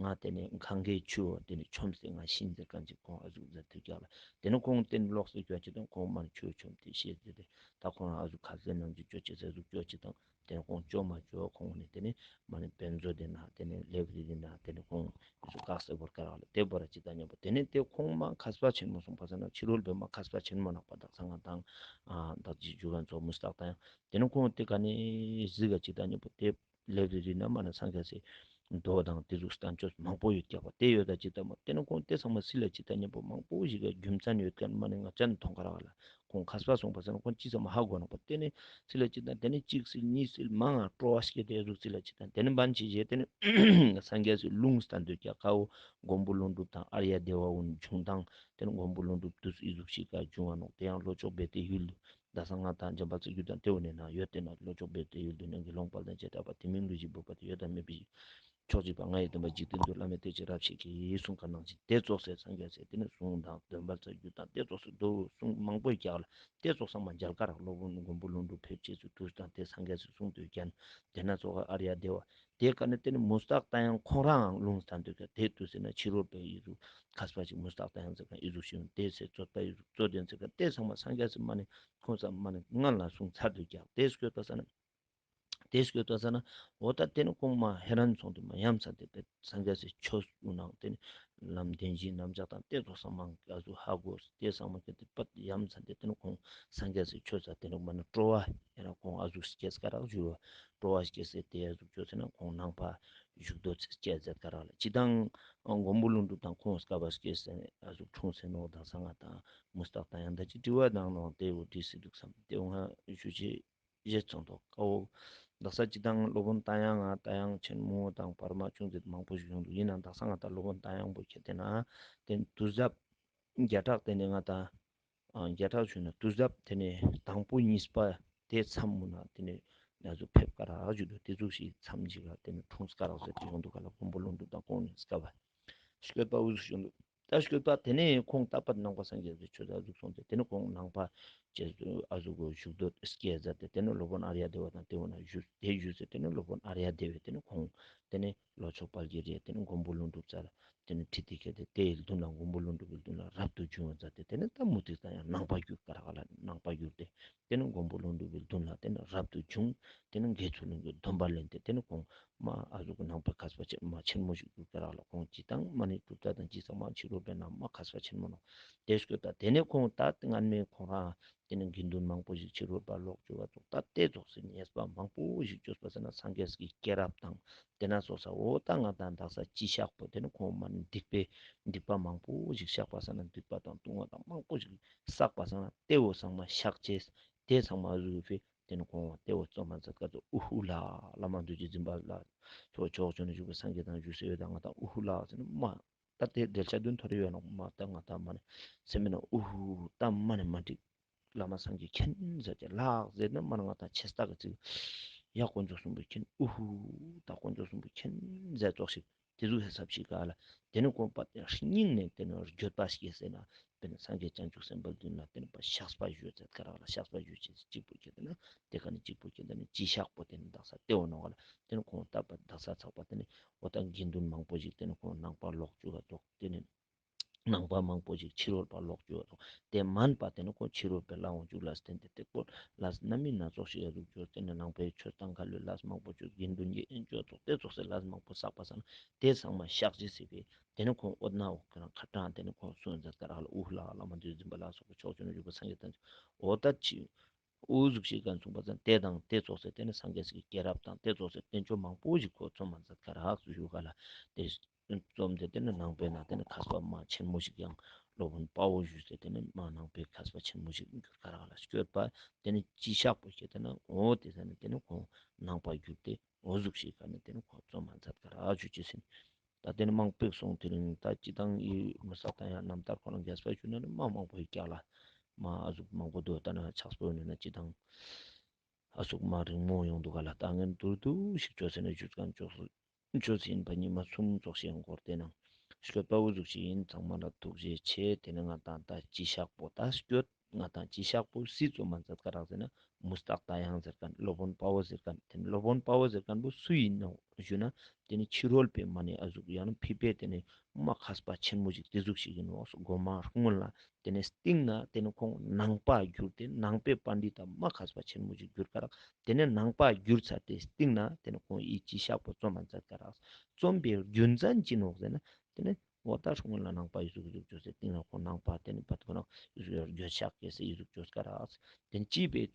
ང་ཏེ་ནེ་གངྒཱའི་ཆུ་བོ་ཏེ་ནེ་ཆོམས་ཏེ་ང་ཤི་ཟེར་ཁན་ཅིག་ཁོང་ཨ་ཟུག་ཟེར་ཏེ་ཀྱག་ལ། ཏེ་ནེ་ཁོང་ཏེ་ནེ་ལོག་སེ་ཀྱག་ཅིག་དང་ཁོང་མ་ནེ་ཆུ་བོ་ཆོམས་ཏེ་ཤི་ཟེར་ཏེ་ད་ཁོང་ཨ་ཟུག་ཁ་ཟས་ནང་ཅིག་ཅོ་ཅེས་ཟེར་ཟུག་ཅོ་ཅིག་དང་ཏེ་ནེ་ཁོང་ཅོ་མ་ཅོ་ཁོང་ནེ་ཏེ་ནེ་མ་ནེ་བེན་ཙོ་ཏེ་ན་ཏེ་ནེ་ལེབ་རི་རི་ན་ཏེ་ནེ་ཁོང་ཨ་ཟུག་བཀག་སེ་བོར་ཀ་རག་ལ་ཏེ་བོར་ར་ཅིག་དང་ཉེ་པོ་ཏེ་ནེ་ཏེ་ཁོང་མ་མཁས་པ་ཆེན་མོ་སོང་པ་ཟེར་ན་ཕྱི་རོལ་པའི་མ་མཁས་པ་ཆེན་མོ་ནག་པ་དག་ས་ང་དང་ཨ་དག་ཅིག་ཇུ་གན་ཙོགས་མུ་སྟེགས་ཏང་ཡང་ཏེ་ནེ་ཁོང་ཏེ་ཀ་ནེ་ཟིག་ག་ཅིག་དང་ཉེ་པོ་ཏེ་ལེབ་རི་རི་ན་མ་ནེ་སངས་རྒྱས་སི་མདོ་དང་ཏེ་ཟུག་བསྟན་བཅོས་མང་པོ་ཡོད་ཀྱག་པ་ཏེ་ཡོད་ད་ཅིག་དང་མ་ཏེ་ནེ་ཁོང་ཏེ་ཚང་མ་སི་ལ་ཅིག་དང་ཉེ་པོ་མང་པོ་ཞིག་ག་རྒྱུ་མཚན་ཡོད་ཁན་མ་ནེ་ང་ཅན་མཐོང་ཀ་རག་ལ། ཁོང་མཁས་པ་སོང་པ་ཟེར་ན་ཁོང་ཅི་ཙམ་ཧ་གོ་ནོག་པ་ཏེ་ནེ་སི་ལ་ཅིག་དང་ཏེ་ནེ་གཅིག་སིལ་གཉིས་སིལ་མང་ང་སྤྲོ་བ་སྐྱེ་ཏེ་ཟུག་སི་ལ་ཅིག་དང་ཏེ་ནེ་བན་ཅིག་བྱས་ཏེ་ནེ་སངས་རྒྱས་སི་ལུང་བསྟན་དུ་ཀྱག་ཀ་བོ་མགོན་པོ་ཀླུ་སྒྲུབ་དང་ཨརྱ་དེ་བ་འོ་ན་བྱུང་དང་ཏེ་ནེ་མགོན་པོ་ཀླུ་སྒྲུབ་ཏུས་ཨི་ཟུག་ཞིག་ག་བྱུང་བ་ནོག་ཏེ་ཡང་ལྷོ་ཕྱོགས་བེ་ཏའི་ཡུལ་དུ། ད་ས་ང་དང་འཇམ་དཔལ་རྩ་རྒྱུད་དང་ཏེ་བོ་ནེ་ན་ཡོད་ཏེ་ན་ལྷོ་ཕྱོགས་བེ་ཏའི་ཡུལ་དུ་ནང་གི་ལོང་བལ་དང་བྱེ་བྲག་པ་དེ་མིན་ལུས་ཀྱི་བུ་པ་དེ་ཡོད་དང་མེད་པའི་ཕྱོགས་གཅིག་པ་ང་ཡི་སྟོན་པ་འཇིག་རྟེན་དུ་བླ་མེད་གཏེར་གྱི་རབ་ཞིག་གིས་གསུངས་ཁ་ནང་བཞིན་ཏེ་ཙོགས་སེ་སངས་རྒྱས་སི་ཏེ་ནེ་གསུང་དང་སྟོན་པ་རྩ་རྒྱུད་དང་ཏེ་ཙོགས་སེ་མདོ་གསུང་མང་པོ་རྒྱག་ལ་ཏེ་ཙོགས་ཚང་མ་མཇལ་ཀ་རག་སློབ་དཔོན་མགོན་པོ་ཀླུ་སྒྲུབ་ཕེབས་ཅེས་སུ་དུས་དང་ཏེ་སངས་རྒྱས་སི་གསུང་དུ་བརྒྱན་ཏེ་ན་ཙོགས་ཨརྱ་དེ་བ་ཏེ་ཀ་ནེ་ཏེ་ནེ་མུ་སྟེགས་ཏང་ཡང་ཁོང་རང་ལུང་བསྟན་དུ་བརྒྱན་ཏེ་དུས་སེ་ན་ཕྱི་རོལ་པའི་ཨི་ཟུག་མཁས་པ་ཅིག་མུ་སྟེགས་ཏང་ཡང་ཟེར་ཁན་ཨི་ཟུག་ཞིག་ཏེ་སེ་རྩོད་པ་ཨི་ཟུག་རྩོད་དེན་ཟེར་ཁན་ཏེ་ཚང་མ་སངས་རྒྱས་སི་མ་ནེ་ཁོང་ཚང་མ་ནེ་སྔན་ལ་གསུངས་ཚར་དུ་ཀྱག་ཏེ་སྐྱོད་པ་ས་ན་ཏེ་སྐྱོད་པ་ས་ན་འོ་ད་ཏེ་ནེ་ཁོང་མ་ཧེ་རན་སོང་སྟེ་མ་ཡ་མཚན་ཏེ་སངས་རྒྱས་སི་ཆོས་ཀུན་ནང་ཏེ་ནེ་ལམ་བདེན་བཞིའི་རྣམ་གཞག་དང་ཏེ་ཙོགས་ཚང་མ་ཨ་ཟུག་ཧ་གོ་ཏེ་ཚང་མ་ཁྱེར་ཏེ་པད་ཡ་མཚན་ཏེ་ཏེ་ནེ་ཁོང་སངས་རྒྱས་སི་ཆོས་ས་ཏེ་ནེ་མ་ནེ་སྤྲོ་བ་ཡང་ན་ཁོང་ཨ་ཟུག་སྐྱེས་ཀ་རག་ཞུ་བ་སྤྲོ་བ་སྐྱེས་སེ་ཏེ་ཨ་ཟུག་ཅོས་ཟེར་ན་ཁོང་ནང་པ་བཞུགས་དོ་ཅིག་སྐྱེས་ཟེར་ཀ་རག་ལ་ཅི་དང་མགོན་པོ་ཀླུ་སྒྲུབ་དང་ཁོང་སྐལ་བ་སྐྱེས་སེ་ཨ་ཟུག་འཁྲུངས་སེ་ནོག་དང་ས་ང་དང་མུ་སྟེགས་ཏང་ཡང་ད་ཅི་དྲི་བ་དང་ནོ་ཏེ་བོ་དྲིས་སེ་འདུག་བསམ་ཏེ་བོ་ང་ཞུ་ཅེས་ཞེས་ཚོགས་འདུག་ཀ་བོ། དག་ས་ཅི་དང་སློབ་དཔོན་ཏང་ཡང་ང་ཏང་ཡང་ཆེན་མོ་དང་བར་མ་ཆུང་ཟེར་མང་པོ་ཞིག་ཡོང་འདུག་ཡིན་ནའང་དག་ས་ང་ཏང་སློབ་དཔོན་ཏང་ཡང་བོ་ཁྱེར་ཏེ་ན་ཏེ་དུས་རབས་བརྒྱ་ཕྲག་ཏེ་ནེ་ང་ཏང་ཨ་བརྒྱ་ཕྲག་ཞུ་ན་དུས་རབས་ཏེ་ནེ་དང་པོ་གཉིས་པ་ཏེ་མཚམས་མོ་ན་ཏེ་ནེ་ང་ཚོ་ཕེབས་ཀ་རག་ཞུ་འདུག་ཏེ་ཟུག་ཞིག་མཚམས་ཅིག་ལ་ཏེ་ནེ་འཁྲུངས་ཀ་རག་ཟེར་ཏེ་ཡོང་འདུག་ག་ལ་མགོན་པོ་ཀླུ་སྒྲུབ་དང་ཁོང་ནི་སྐལ་བ་སྐྱོད་པ་འུ་ཟུག་ཞུ་འདུག་ད་སྐྱོད་པ་ཏེ་ནེ་ཁོང་ཏ་པད་ནང་པ་སངས་རྒྱས་སི་ཆོས་ཨ་ཟུག་སོང་སྟེ་ཏེ་ནེ་ཁོང་ནང་པ་ཅེས་ཨ་ཟུག་གོ་བཞུགས་སྡོད་སྐྱེས་ཟེར་ཏེ་ཏེ་ནེ་སློབ་དཔོན་ཨརྱ་དེ་བ་དང་ཏེ་བོ་ན་བཞུགས་ཏེ་བཞུགས་སེ་ཏེ་ནེ་སློབ་དཔོན་ཨརྱ་དེ་བས་ཏེ་ནེ་ཁོང་ཏེ་ནེ་ལྷོ་ཕྱོགས་དཔལ་གྱི་རི་ཏེ་ནེ་མགོན་པོ་ཀླུ་སྒྲུབ་རྩ་ལ་ ཏེ་ནེ་ཁྲིད་དེ་ཁྱེར་ཏེ་ཏེའི་དུན་ལ་མགོན་པོ་ཀླུ་སྒྲུབ་པའི་དུན་ལ་རབ་ཏུ་བྱུང་བ་མཛད་དེ་ཏེ་ནེ་ད་མུ་སྟེགས་དང་ཡང་ནང་པ་གྱུར་ཀ་རག་ལ་ནང་པ་གྱུར་ཏེ་ཏེ་ནེ་མགོན་པོ་ཀླུ་སྒྲུབ་པའི་དུན་ལ་ཏེ་ནེ་རབ་ཏུ་བྱུང་། ཏེ་ནེ་དགེ་ཚུལ་སློང་གི་སྡོམ་པ་ལེན་ཏེ་ཏེ་ནེ་ཁོང་མ་ཨ་ཟུག་ནང་པའི་མཁས་པ་ཆེན་མ་ཆེན་མོ་ཞིག་གྱུར་ཀ་རག་ལ་ཁོང་སྤྱིར་བཏང་མ་ནེ་གྲུབ་མཐའ་དང་སྤྱི་ཚང་མ་ཕྱི་རོལ་པའི་ནང་མ་མཁས་པ་ཆེན་མོ་ནོག་ཏེ་སྐྱོད་ད་ཏེ་ནེ་ཁོང་ད་སྔན་མེ་ཁོང་རང་ཏེ་ནེ་དགེ་འདུན་མང་པོ་ཞིག་ཕྱི་རོལ་པ་ལོག་བཅུག་པ་ཙོགས་ད་ཏེ་ཙོགས་སི་ཉེས་པ་མང་པོ་ཞིག་བཅོས་པ་ཟེར་ན་སངས་རྒྱས་ཀྱི་སྐྱེས་རབས་དང་ཏེ་ན་ཙོགས་ས་འོ་ད་ང་དང་དག་ས་སྤྱི་བཤགས་པོ་ཏེ་ནེ་ཁོང་མ་ནེ་སྡིག་པའི་སྡིག་པ་མང་པོ་ཞིག་བཤགས་པ་ཟེར་ན་སྡིག་པ་དང་ལྟུང་བ་དང་མང་པོ་ཞིག་བསགས་པ་ཟེར་ན་ཏེ་བོ་ཚང་མ་བཤགས་ཅེས་ཏེ་ཚང་མ་ཨ་ཟུག་ཕི་ཏེ་ནེ་ཁོང་ཏེ་བོ་ཙོ་མ་མཛད་ཀ་ཙོགས་ཨུ་ཧུ་ལ་བླ་མ་རྡོ་རྗེ་འཛིན་པ་ལ་ཚོ་ཕྱོགས་བཅུ་ནེ་བཞུགས་པའི་སངས་རྒྱས་དང་བཞུགས་སའི་འོད་དང་ང་དང་ཨུ་ཧུ་ལ་ཟེར་ན་མ། ད་ཏེ་འགྲེལ་བཤད་དུན་ཐོར་ཡོད་ནོག་མ་ད་ང་དང་མ་ནེ་སེམས་མེད་ན་ཨུ་ཧུ་ད་མ་ནེ་མ་འགྲིག་བླ་མ་སངས་རྒྱས་མཁྱེན་མཛད་ཀྱི་ལགས་ཟེར་ན་མ་ནེ་ང་དང་ཆེ་ས་ཀ་ཙིག་ཡ་དཀོན་མཆོག་གསུམ་པོ་མཁྱེན་ཨུ་ཧུ་ད་དཀོན་མཆོག་གསུམ་པོ་མཁྱེན་མཛད་ཙོགས་ཤིག་ཏེ་ཟུག་ཧེ་སབ་ཤིག་ག་ལ་ཏེ་ནེ་ཁོང་པ་ཏེ་སྙིང་ནེ་ཏེ་ནེ་འགྱོད་པ་སྐྱེས་ཟེར་ན་ཏེ་ནེ་སངས་རྒྱས་བྱང་ཆུབ་སེམས་དཔའི་དུན་ལ་ཏེ་ནེ་པ་བཤགས་པ་ཞུ་མཛད་ཀ་རག་ལ་བཤགས་པ་ཞུ་ཅེས་གཅིག་པོ་ཁྱེར་ཏེ་ན་ཏེ་ཀ་ནེ་གཅིག་པོ་ཁྱེར་ཏེ་ན་སྤྱི་བཤགས་པོ་ཏེ་ནེ་དག་ས་ཏེ་བོ་ནོག་ག་ལ་ཏེ་ནེ་ཁོང་ད་པ་དག་ས་ཚག་པ་ཏེ་ནེ་འོ་ད་དགེ་འདུན་མང་པོ་ཞིག་ཏེ་ནེ་ཁོང་ནང་པ་ལོག་བཅུག་ག་ཙོགས་ཏེ་ནེ་ནང་པ་མང་པོ་ཞིག་ཕྱི་རོལ་པ་ལོག་བཅུག་ག་ཙོགས་ཏེ་མན་པ་ཏེ་ནེ་ཁོང་ཕྱི་རོལ་པའི་ལ་འོང་བཅུག་ལ་བརྟེན་ཏེ་ཏེ་ཀོ་ལས་སྣ་མིན་སྣ་ཚོགས་ཤིག་ཨ་ཟུག་བཅོས་ཏེ་ནེ་ནང་པའི་ཆོས་དང་འགལ་བའི་ལས་མང་པོ་བཅོས་དགེ་འདུན་གྱི་དབྱེན་བཅོས་ཙོགས་ཏེ་ཙོགས་སི་ལས་མང་པོ་བསགས་པ་ས་ན་ཏེ་ཚང་མ་བཤགས་ཅེས་ཟེར་བའི་ཏེ་ནེ་ཁོང་འོ་ན་འོ་ཁ་གྲངས་ཏེ་ནེ་ཁོང་གསུངས་མཛད་ཀ་རག་ལ་ཨུ་ལ་བླ་མ་རྡོ་རྗེ་འཛིན་པ་ལ་སོགས་པ་ཕྱོགས་བཅུ་ནེ་བཞུགས་པ་སངས་རྒྱས་དང་འོ་ད་ཅི་འུ་ཟུག་ཤིག་ག་གསུངས་པ་ཙང་ཏེ་དང་ཏེ་ཙོགས་སེ་ཏེ་ནེ་སངས་རྒྱས་ཀྱི་སྐྱེས་རབས་དང་ཏེ་ཙོགས་སེ་བསྟན་བཅོས་མང་པོ་ཞིག་ཁོ་རྩོམ་མ་མཛད་ཀ་རག་སུ་ཞུ་ག་ལ་ཏེ་རྩོམ་ཏེ་ཏེ་ནེ་ནང་པའི་ནང་ཏེ་ནེ་མཁས་པ་མ་ཆེན་མོ་ཞིག་ཡང་སློབ་དཔོན་དཔའ་བོ་ཞུས་ཏེ་ཏེ་ནེ་མ་ནང་པའི་མཁས་པ་ཆེན་མོ་ཞིག་གྱུར་ཀ་རག་ལ་སྐྱོད་པ་ཏེ་ནེ་སྤྱི་བཤགས་པོ་ཁྱེར་ཏེ་ན་འོ་ཏེ་ས་ནེ་ཏེ་ནེ་ཁོང་ནང་པ་གྱུར་ཏེ་འོ་ཟུག་ཤིག་ག་ནེ་ཏེ་ནེ་ཁོང་རྩོམ་མ་མཛད་ཀ་རག་ཞུ་ཅེས་ཨིན། ད་ཏེ་ནེ་མང་པོ་སོང་དེ་རིང་ད་སྤྱིར་བཏང་ཨི་མི་ས་ད་ཡང་རྣམ་ཐར་ཁོ་ན་རྒྱས་པ་ཞུ་ན་ནི་མ་མང་པོ་ཡི་ཀྱག་ལ་མ་ཨ་ཟུག་མང་པོ་འདུག་ད་ན་ཆགས་པོ་ཡོད་ན་སྤྱིར་བཏང་ཨ་ཟུག་མ་རིང་མོ་ཡོང་འདུག་ག་ལ་ད་ངན་དུར་དུ་ཞིག་བཅོས་ཟེར་ན་བཅོས་ཁན་བཅོས་ཟིན་པ་ཉི་མ་གསུམ་ཙོགས་ཤིག་འགོར་ཏེ་ན་སྐྱོད་པ་འུ་ཟུག་ཤིག་ཨིན། ཚང་མ་ལ་ཐུགས་རྗེ་ཆེ། ཏེ་ནེ་ང་དང་ད་སྤྱི་བཤགས་པོ་ད་སྐྱོད་ང་དང་སྤྱི་བཤགས་པོ་སུས་རྩོམ་མ་མཛད་ཀ་རག་ཟེར་ན་མུ་སྟེགས་ད་ཡང་ཟེར་ཁན་སློབ་དཔོན་དཔའ་བོ་ཟེར་ཁན་ཏེ་ནེ་སློབ་དཔོན་དཔའ་བོ་ཟེར་ཁན་བོ་སུ་ཨིན་ནོག་ཞུ་ན་ཏེ་ནེ་ཕྱི་རོལ་པའི་མ་ནེ་ཨ་ཟུག་ཡང་ན་ཕི་པའི་ཏེ་ནེ་མ་མཁས་པ་ཆེན་མོ་ཞིག་ཏེ་ཟུག་ཤིག་ཨིན་ནོག་སོ་གོ་མ་སྔོན་ལ་ཏེ་ནེ་སྟིང་ནེ་ཏེ་ནེ་ཁོང་ནང་པ་གྱུར་ཏེ་ནང་པའི་པཎྜི་ཏ་མ་མཁས་པ་ཆེན་མོ་ཞིག་གྱུར་ཀ་རག་ཏེ་ནེ་ནང་པ་གྱུར་ཚར་ཏེ་སྟིང་ནེ་ཏེ་ནེ་ཁོང་ཨི་སྤྱི་བཤགས་པོ་རྩོམ་མ་མཛད་ཀ་རག་རྩོམ་པའི་རྒྱུ་མཚན་ཅི་ནོག་ཟེར་ན་ཏེ་ནེ་འོ་ད་སྔོན་ལ་ནང་པ་ཨི་ཟུག་ཨི་ཟུག་བཅོས་ཏེ་སྟིང་ནེ་ཁོང་ནང་པ་ཏེ་ནེ་བད་ཁོ་ན་ཨི་ཟུག་འགྱོད་བཤགས་སྐྱེས་སེ་ཨི་ཟུག་བཅོས་ཀ་རག་ཏེ་ནེ་ཅི་བས་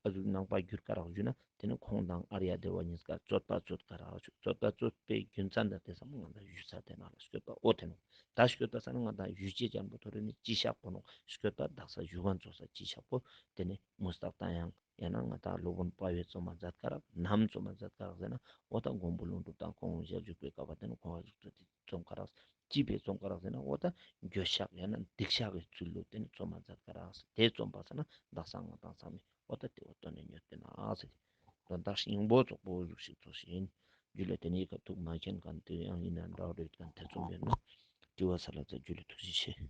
ཨ་ཟུག་ནང་པ་གྱུར་ཀ་རག་ཞུ་ན་ཏེ་ནེ་ཁོང་དང་ཨརྱ་དེ་བ་ཉིས་ཀ་རྩོད་པ་རྩོད་ཀ་རག་ཞུ། རྩོད་པ་རྩོད་པའི་རྒྱུ་མཚན་དང་ཏེ་ཚང་མ་ང་དང་ཞུས་ཚར་ཏེ་ན་ལ་སྐྱོད་པ་འོ་ཏེ་ནོག་ད་སྐྱོད་པ་ས་ན་ང་དང་ཞུ་ཅེས་ཅན་པོ་ཐོ་རེ་ནི་སྤྱི་བཤགས་པོ་ནོག་སྐྱོད་པ་དག་ས་ཞུ་ཁན་ཙོགས་ས་སྤྱི་བཤགས་པོ་ཏེ་ནེ་མུ་སྟེགས་ད་ཡང་ཡང་ན་ང་དང་སློབ་དཔོན་དཔའ་བོས་རྩོམ་མ་མཛད་ཀ་རག་ནམ་རྩོམ་མ་མཛད་ཀ་རག་ཟེར་ན་འོ་ད་མགོན་པོ་ཀླུ་སྒྲུབ་དང་ཁོང་ཞལ་བཞུགས་པའི་སྐབས་པ་ཏེ་ནེ་ཁོང་ཨ་ཟུག་རྩོད་དེ་རྩོམ་ཀ་རག་ཅི་བས་རྩོམ་ཀ་རག་ཟེར་ན་འོ་ད་འགྱོད་བཤགས་ཡང་ན་སྡིག་བཤགས་ཀྱི་ཚུལ་ལུ་ཏེ་ནེ་རྩོམ་མ་མཛད་ཀ་རག་ཏེ་རྩོམ་པ་ས་ན་དག་ས་ང་དང་ཚང་མས་འོ་ད་ཏེ་འོ་དོན་ནེ་ཉོས་ཏེ་ན་ཟེར་ཏེ་དོན་དག་སྙིང་པོ་ཙོགས་པོ་ཟུག་ཤིག་ཙོགས་ཤིག་ཨིན། རྒྱུད་ལ་ཏེ་ནེ་ཡི་ག་ཐུག་མ་མཁྱེན་ཁན་ཏེ་ཡང་ཨིན་ན་འདྲ་བོ་རེད་ཁན་ཐེ་ཚོམ་ཡོད་ན་དྲི་བ་ས་ལ་ཙ་རྒྱུད་ལ་ཐུགས་རྗེ་ཆེ།